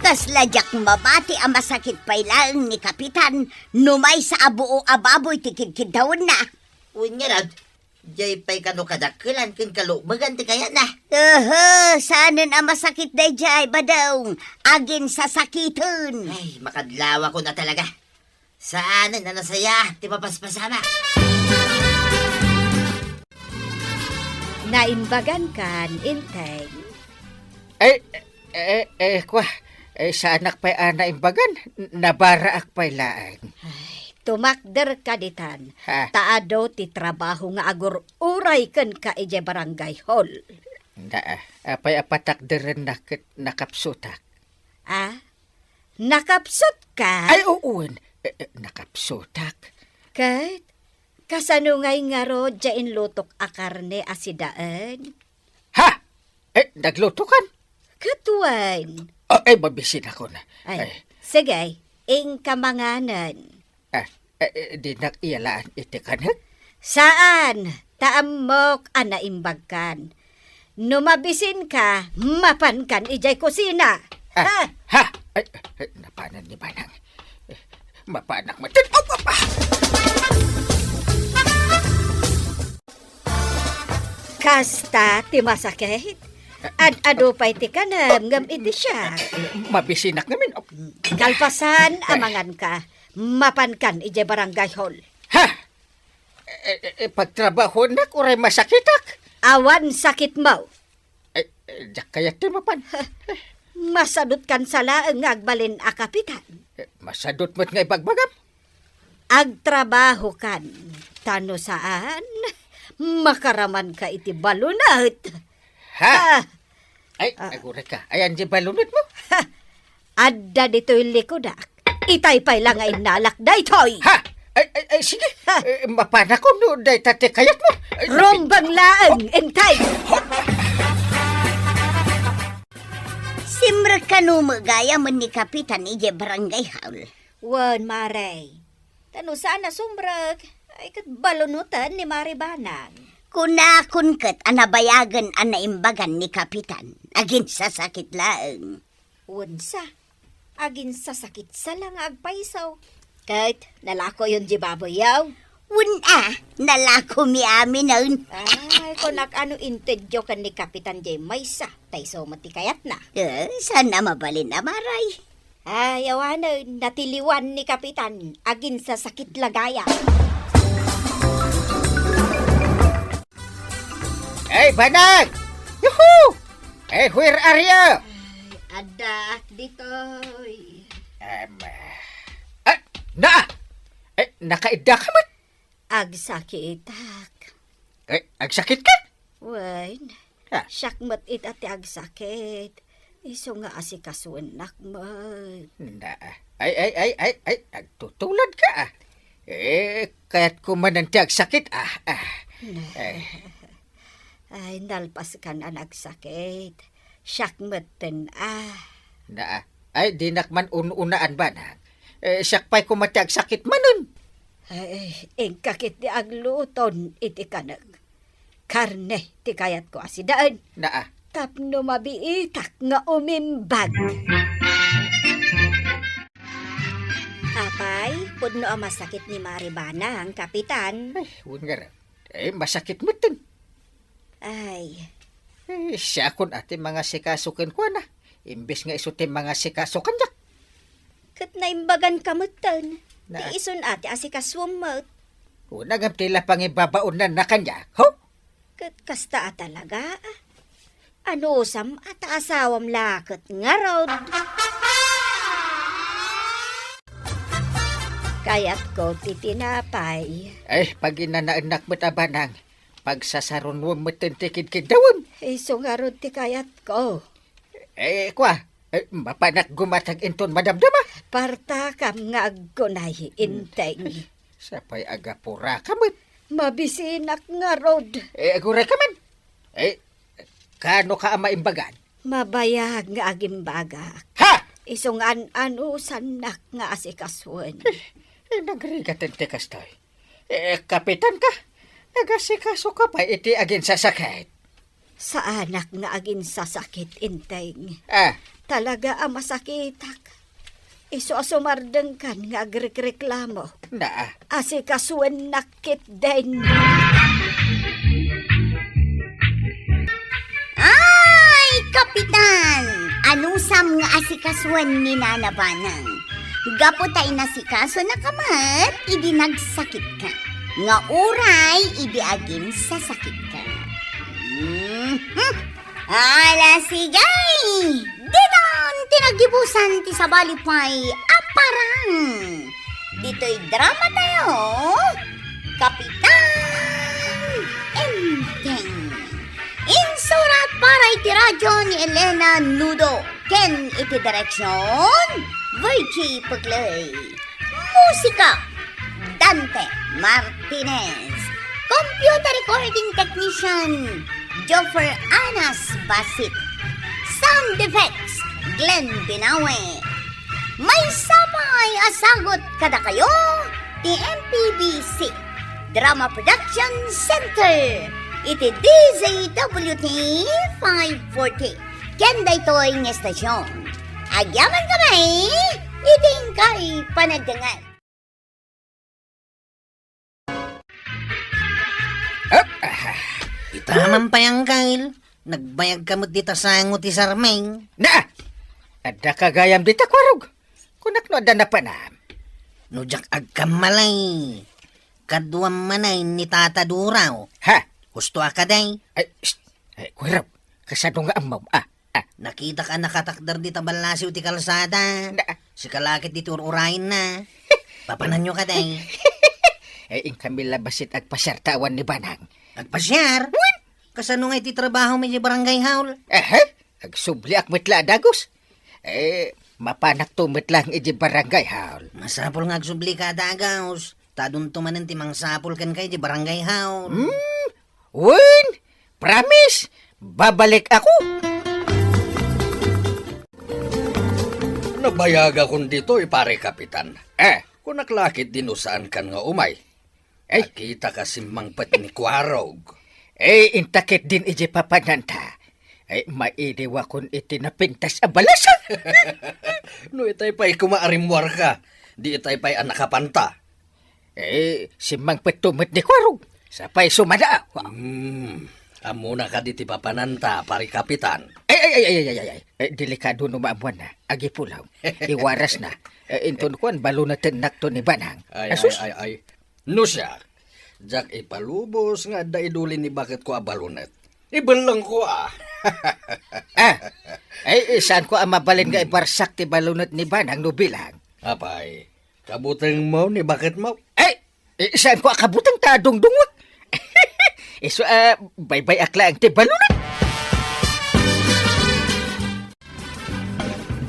Kasla diak mabati a masakit pay laeng ni Kapitan no maysa a buo a baboy ti kidkiddawenna. Wen ngarud, diay pay kano kadakkelan ken kalumegan ti kayatna. Aha, saanen a masakit daydiay, Badong. Aginsasakiten. Ay, makadlawakon a talaga. Saanen a nasayaat ti mapaspasamak. Naimbagankan, Enteng? Ay, eh, eh, kua, eh, saanak pay a naimbagan. N-, nabaraak pay laeng. Ay, tumakderka ditan. Ha? Ta adu ti trabaho nga agur-uray kenka idiay barangay hall. Na, apay a patakderennak ket nakapsutak? Ah? Nakapsutka? Ay, wen. Eh, eh, nakapsutak. Ket, kasano ngay ngarud diay inlutok a karne a sidaen? Ha? Eh, naglutokan? Ket wen. Ah, ay, mabisinakon. Ay, ay, sige, inka manganen. Ah, eh, eh, dinak iyalaan iti kanek? Saan, ta ammok a naimbagkan. No mabisinka, mapankan idiay kusina. Ah, ha? Ha? Ay, ay, napanan ni Manang. Eh, mapanak met. Op, op, ah! Kasta ti masakit. Ad-adu pay ti kanem ngem iti siak. Mabisinak ngamin. Kalpasan a manganka, mapankan idiay barangay hall. Ha? Eh, eh, eh, pagtrabahonak uray masakitak? Awan sakitmo. Eh, eh, diak kayat ti mapan. Masadutkan sa laeng nga agbalin a kapitan. Eh, masadut met nga ibagbagam. Agtrabahokan, ta no saan, makaramanka iti balunot. Ha? Ah. Ay, ah, aguray ka. Ayan di balunot mo? Ha? Adda ditoy likudak. Itay pay la nga innalak daytoy. Ha? Ay, ay, ay, sige. Ha? Eh, mapanakon no dayta ti kayat mo. Ay, rumbeng laeng, intay. Simrek kano met gayam ni Kapitan idiay barangay hall. Wen, Mare. Ta no saan a sumrek, ay ket balunoten ni Mare Banang. Kunakon ket a nabayagen a naimbagan ni Kapitan. Aginsasakit laeng. Wensa, aginsasakit sa la nga agpayso. Ket nalakoyon di baboyyo. Wen a, nalakomi aminen. Ay, kunak ano intedyo ken ni Kapitan diay maysa, ta isu met ti kayatna. Eh, saan a mabalin a Mare? Ay, awanen, natiliwan ni Kapitan, aginsasakit la gayam. Hey, Banag! Yuhu! Hey, where are you? Ay, addaak ditoy. Em, ah, na! Eh, nakaidda ka met? Agsakitak. Eh, agsakit ka? Wen, ah, siak met ita ti agsakit. Isu nga asikasuennak met. Na, ay, ay, ay, ay, ay, agtutulad ka, ah. Eh, kayat ko manen ti agsakit, ah, ah. Na. Eh. Ay, nalpaskan a nagsakit. Siak metten, ah. Na, ah. Ay, dinak man un-unaan, Banag. Eh, siak pay koma ti agsakit manen. Ay, inka ketdi agluton iti kanek. Karne ti kayatko a sidaen. Naa. Tapno mabiitak nga umimbag. Apay, pudno a masakit ni Mare Banang, Kapitan. Ay, wen ngarud. Eh, masakit metten. Ay. Eh, siakon a ti mangasikaso kenkuana. Imbes nga isu ti mangasikaso kaniak. Ket naimbaganka metten. Na- Ti isun a ti asikasuem met. Una ngem ti la pangibabaonnanna kaniak, ho? Ket kasta a talaga? Anusam a ta asawam la ket ngarud? Kayatko ti tinapay. Ay, paginanaennak met a Banang. Pagsasarunoem metten ti kidkiddawem. Isu ngarud ti kayatko. Eh, kua, eh, mapanak gumatag inton madamdama. Partakam nga aggunay, Inteng. Sapay agapuraka met. Mabisinak ngarud. Eh, agurayka man. Eh, kano ka a maimbagan? Mabayag nga agimbagak. Ha? Isu nga an-anusannak nga asikasuen. Eh, eh, nagrigat ti kastoy. Eh, kapitan ka? Nagasikaso ka pay iti aginsasakit? Saanak nga aginsasakit, Inteng. Ah. Talaga a masakitak. Isu a sumardengkan nga agrikreklamo. Naa. Asikasuennak ketdin. Ay, Kapitan! Anusam nga asikasuen ni Nana Banang? Gapu ta inasikasonaka met idi nagsakitka, nga uray idi aginsasakitka. Mhm. Ala, sige! Ditan ti naggibusan ti sabali pay a parang. Ditoy drama tayo, Kapitan Enteng. Insurat para iti radyo ni Elena Nudo ken iti direksyon, Virgie Pugley. Musika, Dante Martinez. Computer recording technician, Joffer Anas Basit. Sound effects, Glenn Binawe. Maysa pay a sagut kadakayo ti M P B C Drama Production Center iti D Z W T five forty. Ken daytoy nga estasyon, agyaman kami iti inkay panagdengngeg. Hup! Ah. Ita man pay, Angkel. Nagbayagka met dita sango ti sarming. Na! Addaka gayam dita, Kuarog. Kunak no adda napanam. No diak agkammalay, kaduam manen ni Tata Duraw. Ha? Husto a kadi? Ay, shh. Ay, Kuarog, kasano nga ammom, ah? Ah. Nakitak a nakatakder dita ballasiw ti kalsada. Na- Sika la ket ditoy ur-urayenna. Papananyo kadi? Eh, inkami la bassit agpasiar ta awan ni Banang. Agpasiar? Wen! Kasano nga iti trabahom iti barangay hall? Aha? Agsubliak met la a dagus. Eh, mapanakto met lang iti barangay hall. Masapul nga agsublika a dagus. Ta adunto manen ti mangsapul kenka iti barangay hall. Hmm? Wen, promise, babalik ako. Nabayagakon ditoy, pare kapitan. Eh? Kunak la ketdin no saankan nga umay. Ay. Nakitaka simmangpet ni Kuarog. Eh, inta ketdin iti papananta. Eh, mailiwakon iti napintas a balasang. No itay pay koma a rimmuarka, di itay pay a nakapanta. Eh, simmangpetto met ni Kuarog. Sapay sumada. Hmm. Ammona kadi ti papananta, pare kapitan? Ay, ay, ay, ay, ay, ay, ay. Eh, delikado no maammuanna. Agipulaw. Iwarasna. Eh, inton kuan, balunetennakto ni Banang. Ay, Asus. Ay, ay, ay. No siak, diak ipalubos nga adda iduli ni baketko a balunet. Ibellengko, a. Ah. Ay, saanko a mabalin nga ibarsak ti balunet ni Banang no bilang. Apay, kabutengmo ni baketmo? Ay, eh, saanko a kabuteng ta dungdungwek. Isu, ah, baybay-ak laeng ti balunet.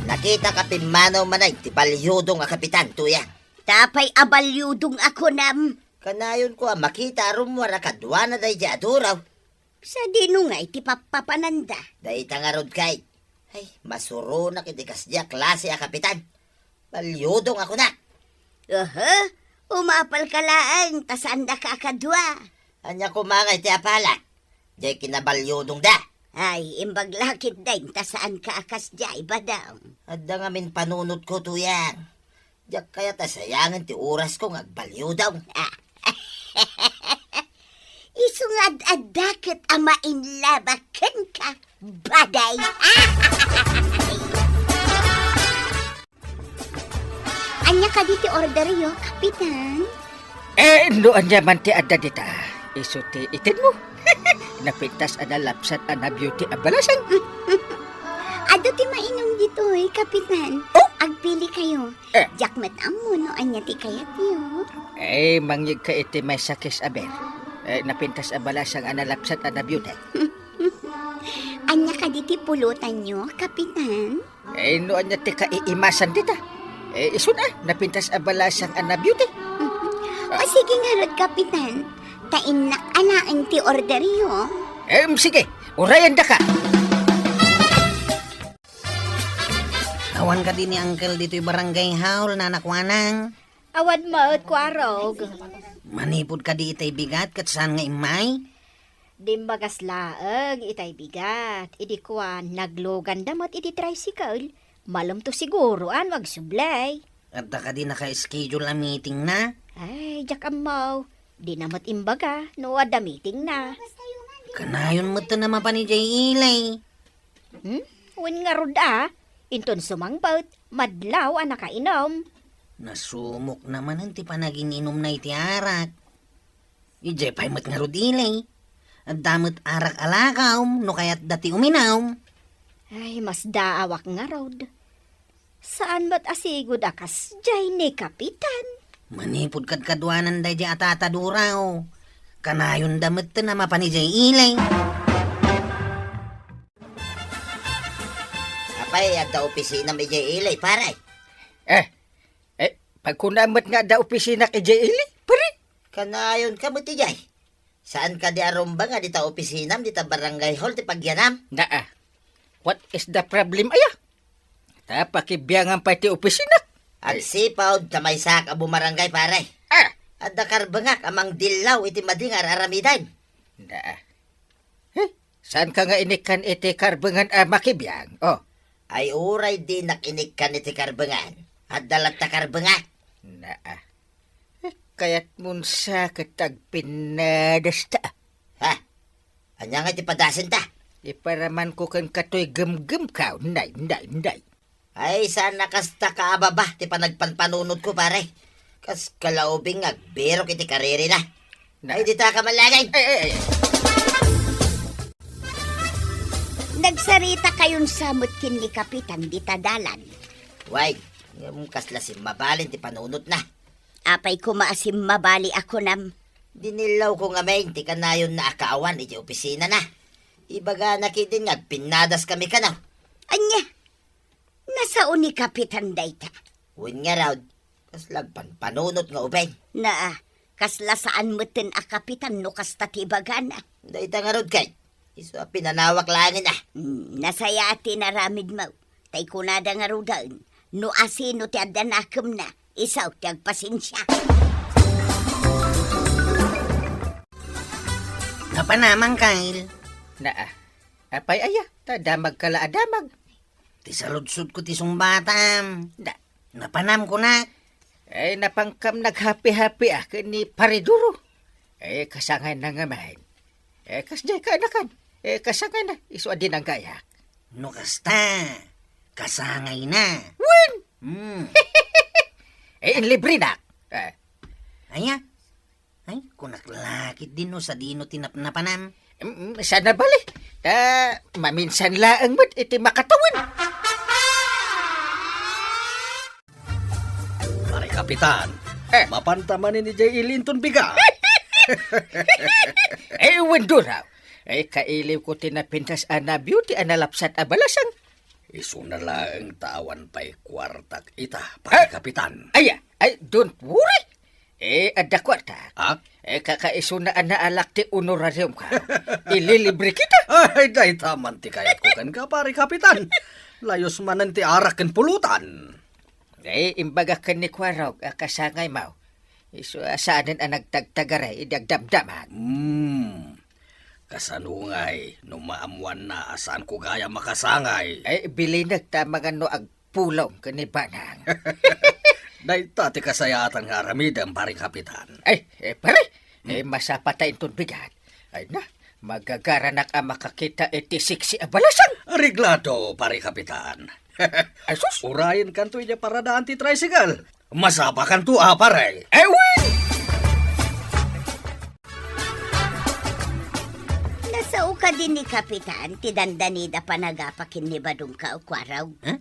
Nakitaka pimmanaw manen ti balyudong a kapitan, Tuyang. Apay a balyudong a kunam? Kanayonko a makita a rummuar a kaduana daydi a duraw. Sadino ngay ti pappapananda? Dayta ngarud kay. Ay, masuronak iti kasdi a klase a kapitan. Balyudong a kunak. Aha, umapalka laeng ta saandaka a kadua. Ania koma ngay ti apalak? Diay kinabalyudongda. Ay, imbag la ketdin ta saanka a kasdiay, Badong. Adda ngamin panunotko, Tuyang. Diak kayat a sayangen ti orasko nga agbalyudong. Isu nga ad-adda ket a mainlaba kenka, baday. Ania kadi ti orderyo, Kapitan? Eh, no ania man ti adda dita, isu ti itedmo. Napintas a nalapsat a na-beauty a balasang. Adu ti mainum ditoy, Kapitan. Oh! Agpili kayo. Eh. Diak met ammo no ania ti kayatyo. Eh, mangyegka iti maysa kes a beer. Eh, napintas a balasang a nalapsat a na-beauty. Ania kadi ti pulotanyo, Kapitan? Eh, no ania ti kaiimasan dita? Eh, isun a, napintas a balasang a na-beauty. O sige ngarud, Kapitan. Ta innak a laeng ti orderyo. Em, sige, urayendaka. Awan kadi ni Uncle ditoy barangay hall, Nana Kuanang? Awan met, Kuarog. Manipud kadi itay bigat ket saan nga immay? Dimbagas laeng itay bigat. Idi kuan, nagluganda met iti tricycle. Malem to siguro, a, no agsublay. Adda kadi naka-schedule a meeting na? Ay, diak ammo. Dina met imbaga no adda meeting na. Kanayon met a mapan idiay ili. Hmm? Wen ngarud a, inton sumangpet, madlaw a nakainum. Nasumok na manen ti panagin-inumna iti arak. Idiay pay met ngarud ili. Adda met arak a lakaw no kayatda ti uminum. Ay, masdaawak ngarud. Saan met a sigud a kasdiay ni Kapitan. Manipud kadkaduanan daydiay a tataduraw. Kanayonda met a mapan idiay ili. Apay, adda opisinam idiay ili, pare? Eh, eh, pagkunam met nga adda opisinak idiay ili, pare? Kanayonka met idiay. Saan kadi a rumbeng a dita opisinam, dita barangay hall ti pagyanam? Naa. What is the problem, aya? Ta pakibiangan pay ti opisinak. Agsipud ta maysaak a bumarangay, pare. Ah! Adda karbengak a mangdillaw iti madi nga ar-aramiden. Naa. Eh, saanka nga inikkan iti karbengan a makibiang? Oh. Ay, uray dinak inikkan iti karbengan. Adda latta karbengak. Naa. Eh, kayatmon sa ket agpinnadasta. Ha? Ania nga iti padasenta? Iparamanko kenka toy gemgemko. Nay, nay, nay. Ay, saan a kasta kaababa ti panagpanpanunotko, pare. Kas kalaubing nga agbirok iti karirina. Na- Ay, ditaka malagan. Ay, ay, ay. Nagsaritakayon sa met ken ni Kapitan dita dalan. Way, ngem kasla simmabalin ti panunotna. Apay koma a simmabali a kunam? Dinillawko ngamin ti kanayonna a kaawan iti opisinana. Ibagana ketdin nga agpinnadaskami kano. Ania? Nasao ni Kapitan dayta? Wen ngarud, kasla agpanpanunot nga ubing. Naa, kasla saan metten a kapitan no kasta ti ibagana. Dayta ngarud ket, isu a pinanawak laengen a. Hmm, nasayaat ti inaramidmo. Tay kunada ngaruden, no asino ti adda nakemna, isu ti agpasensia. Napanamang, Kyle. Naa. Apay aya, ta damagka la a damag. Ti saludsodko ti sungbatam. Da. Napanam kunak. Eh, napangkam naghapi-hapi a ken ni Pare Duro. Eh, kasangayna ngamin. Eh, kasdiay kaanakan. Eh, kasangayna, isu a dinanggayak. No kasta, kasangayna. Wen! Hmm. Eh, inlibrinak. Eh. Aya? Ay, kunak la ketdin no sadino ti napnapanam. Mm, saan a bale. Ta, maminsan laeng met iti makatawen. Pare Kapitan, eh, mapanta manen idiay ili inton bigat. Eh, wen, Duro. Eh, kailiwko ti napintas a nabio ti analapsat a balasang. Isuna laeng ta awan pay kuartak ita, Pare Kapitan. Aya, ay, don't worry. Eh, adda kuarta. Ah? Eh, kakaisuna a naalak ti honorarium ka. Ililibre kita. Ay, dayta man ti kayatko kenka, Pare Kapitan. Layus manen ti arak ken pulutan. Eh, imbagak ken ni Kuarog a kasangaymo. Isu a saanen a nagtagtagaray idi agdamdamag. Hmm. Kasano ngay no maammoanna a saanko gayam a kasangay? Eh, bilinek ta mangano ag- pulong ken ni Banang. Dayta ti kasayaatan nga aramidem, Pare Kapitan. Ay, eh, pare, eh, masapata inton bigat. Ay na, magagaranak a makakita iti siksi a balasang. Reglado, Pare Kapitan. Ay, sus! Urayen kanto idiay paradaan ti tricycle. Masapakanto a, pare. Eh, wen! Nasao kadi ni Kapitan ti dandanida panagapa ken ni Badong ka, Kuarog? Eh?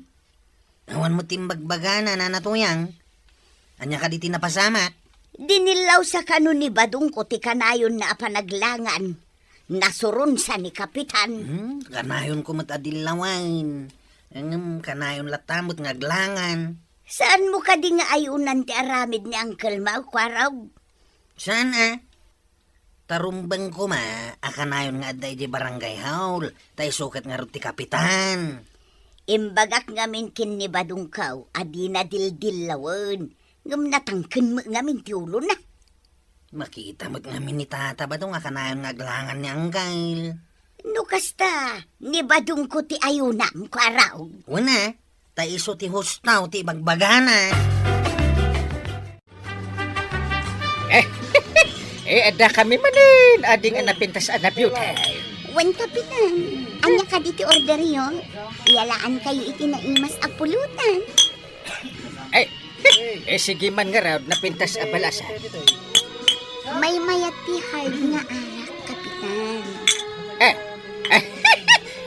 Awan met ti imbagbagana, Nana Tuyang. Ania kadi ti napasamak? Dinillawsa kano ni Badongko ti kanayonna a panaglangan. Nasuronsa ni Kapitan. Hmm, kanayonko met a dillawen. Ngem kanayon latta met nga aglangan. Saanmo kadi nga ayunan ti aramid ni Uncle Mau, Kuarog? Saan a? Tarumbeng koma a kanayon nga adda idiay barangay hall, ta isu ket ngarud ti kapitan. Imbagak ngamin ken ni Badongko a dina dildillawen, ngem natangken met ngamin ti ulona. Makita met ngamin ni Tata Badong a kanayon nga aglangan ni Angkel. No kasta, ni Badongko ti ayunam, Kuarog. Wen a, ta isu ti husto ti ibagbagana. Eh, eh, adda kami manen, ading a napintas a nabiuta. Wen, Kapitan, ania kadi ti orderyo? Iyalaan kayo iti naimas a pulutan. Eh, eh, sige man ngarud, napintas a balasa. Maymayat ti hard nga arak, Kapitan. Eh, eh,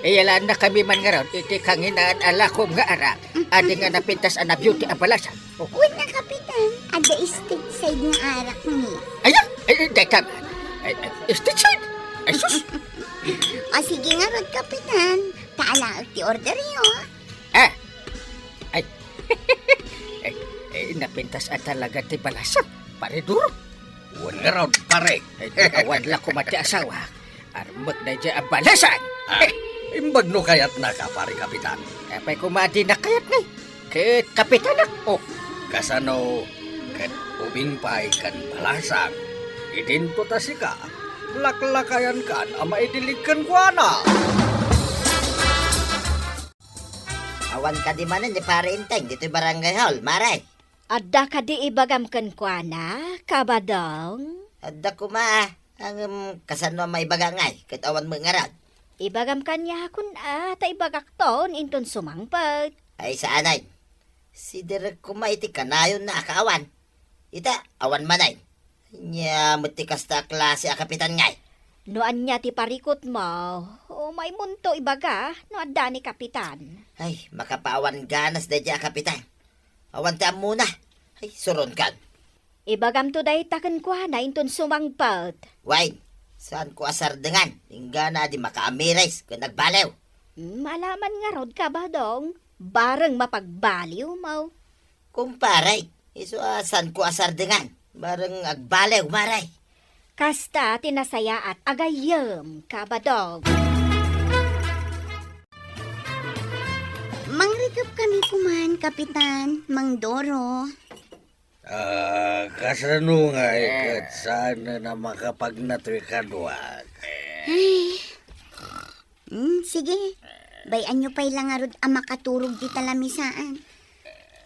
iyalaan na kami man ngarud, iti kanginaan a lakom nga arak, ading a napintas a nabiuta a balasa. Oh. Wen a, Kapitan, adda state side nga arak ni. Aya, ay, ay, dayta man. Ay, ay, state side? Ay, sus. O, sige ngarud, Kapitan. Ta alaek ti orderyo. Ah! Ay. Ay, ay, napintas a talaga ti balasang, Pare Duro. Wen ngarud, pare. Ay, awan la koma ti asawa. Armek daydiay a balasan! Ah, imbag no kayatnaka, Pare Kapitan. Apay koma a dinak kayat ngay? Ket kapitanak, oh. Kasano, ket ubing pay ken balasang, idinto ta sika, laklakayankan a maidilig kenkuana. Awan kadi manen ni Pare Enteng ditoy barangay hall, Mare? Adda kadi ibagam kenkuana, Kabadong? Adda koma, ngem kasano a maibaga ngay, ket awan met ngarud? Ibagam kaniakon a, ta ibagakton inton sumangpet. Ay, saanen. Siderek koma iti kanayonna a kaawan. Ita, awan manen. Ania met ti kasta a klase a kapitan ngay? No ania ti parikutmo, umaymonto ibaga no adda ni kapitan. Ay, makapaawan ganas daydiay a kapitan. Awan ti ammona. Ay, suronkan. Ibagamto dayta kenkuana inton sumangpet. Wen, saanko a sardengan. Inggana a di makaamiris ken agbaliw. Hmm, ala man ngarud, Kabadong. Bareng mapagbaliwmo. Kumpare, isu a saanko a sardengan. Bareng agbaliw, mare. Kasta ti nasayaat a gayyem, Kabadong. Mangrekep kami koman, Kapitan, Mang Doro. Ah, kasano nga iket saan a makapagnatoy kaduak? Ay. Hmm, sige. Bay-anyo pay la ngarud a makaturog dita lamisaan.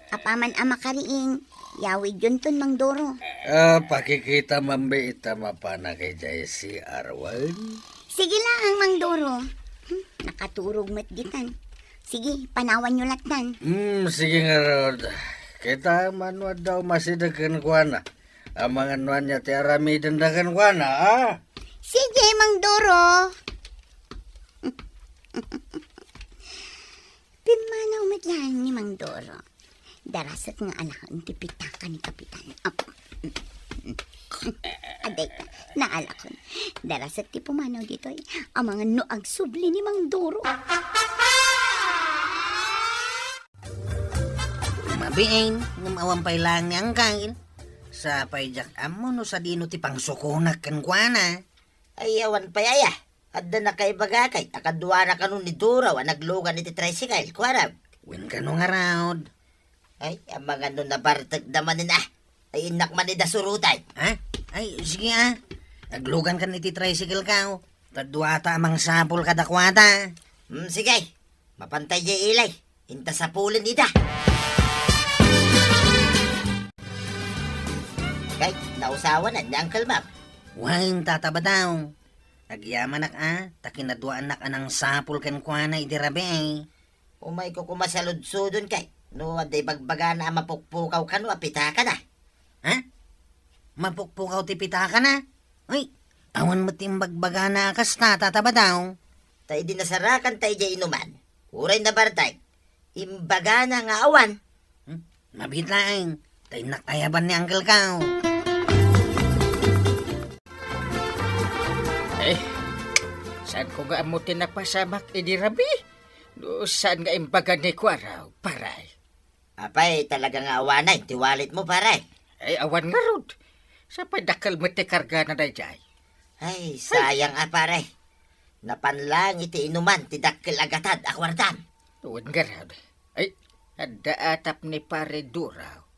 Apaman a makariing, yawidyonton, Mang Doro. Ah, pakikita man bi ita mapanak idiay C R wen? Sige laeng, Mang Doro. Hmm, nakaturog met ditan. Sige, panawanyo lattan. Hmm, sige ngarud. Kita mano adda umasideg kenkuana. Amangan no ania ti aramidenda kenkuana, a? Sige, Mang Doro. Pimmanaw met laeng ni Mang Doro. Darasek nga alaen ti pitaka ni Kapitan. Ap-, Aday, naalakon. Darasek ti pumanaw ditoy. Amangan no agsubli ni Mang Doro. Mabiin, ngem awan pay laeng ni Angkel. Sapay diak ammo no sadino ti pangsukonak kenkuana. Ay, awan pay aya. Adda nakaibagakay, a kaduana kano ni Doro a naglugan iti tricycle, kuarag. Wen kano ngarud. Ay, amangan no nabartekda manen, a. Ay, innak man ida surotan. Ha? Ay, sige, a. Aglugan kan iti tricycle ka, o. Ta duata a mangsapul kadakuada. Hmm, sige. Mapantay jay ilay. Inta sapulen ida. Kay, nausawanan ni Uncle Mab. Wen, Tata Badong. Agyamanak a, ta kinaduaannak a nangsapul kenkuana idi rabii. Umayko koma saludsodon kay, no adda ibagbagana a mapukpukaw kano a pitakana. Ha? Mapukpukaw ti pitakana? Ay, awan met ti imbagbagana a kasta, Tata Badong. Ta idi nasarakanta idiay inuman, uray nabartek, imbagana nga awan. Hmm? Mabiit laeng, ta innak ayaban ni Uncle Kao. Eh, saanko nga ammo ti napasamak idi rabii? No saan nga imbaga ni Kuarog, pare? Apay, talaga nga awanen ti walletmo, pare? Ay, awan ngarud. Sapay dakkel met ti kargana daydiay. Ay, sayang a, pare. Napan laeng iti inuman ti dakkel a gatad a kuartam. Wen ngarud. Ay, adda atap ni Pare Doro.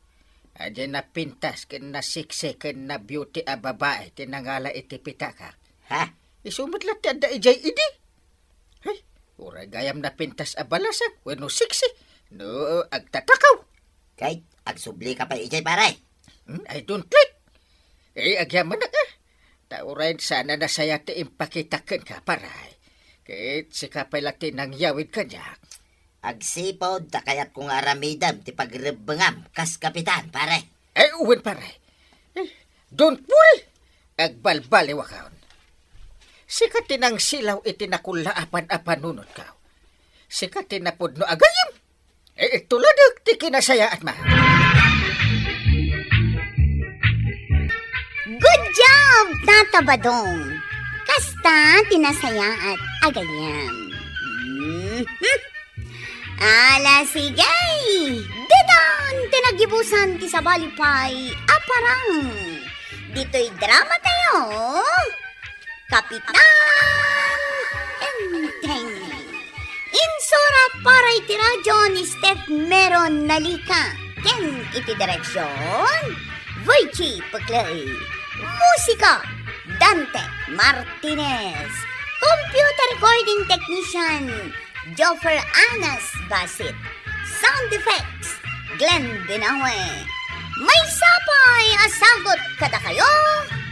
Adi napintas ken nasiksi ken na-beauty a babai ti nangala iti pitakak. Ha? Isu met latta ti adda idiay idi. Ay, uray gayam napintas a balasang wenno siksi, no agtatakaw. Kay, agsublika pay idiay, pare. Hmm, I don't like. Eh, agyamanak a. Ta uray saan a nasayaat ti impakitak kenka, pare. Ket sika pay la ti nangyawid kaniak. Agsipud ta kayatko nga aramidem ti pagrebbengam kas kapitan, pare. Eh, wen, pare. Eh, don't worry. Agbalbaliwakon. Sika ti nangsilaw iti nakullaapan a panunotko. Sika ti napudno a gayyem. Eh, ituladek ti kinasayaatmo. Good job, Tata Badong! Kasta ti nasayaat a gayyem. Mhm. Ala, sige! Ditan ti naggibusan ti sabali pay a parang. Ditoy drama tayo, Kapitan Enteng. Insurat para iti radio ni Steph Meron Nalika ken iti direksyon, Virgie Peclay. Musika, Dante Martinez. Computer recording technician, Joffer Anas Basit. Sound effects, Glenn Binawe. Maysa pay a sagut kadakayo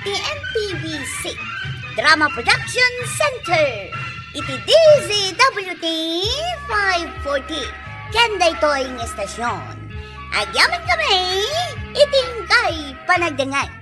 ti M P B C Drama Production Center iti D Z W T five forty. Ken daytoy nga estasyon, agyamankami iti inkay panagdengngeg.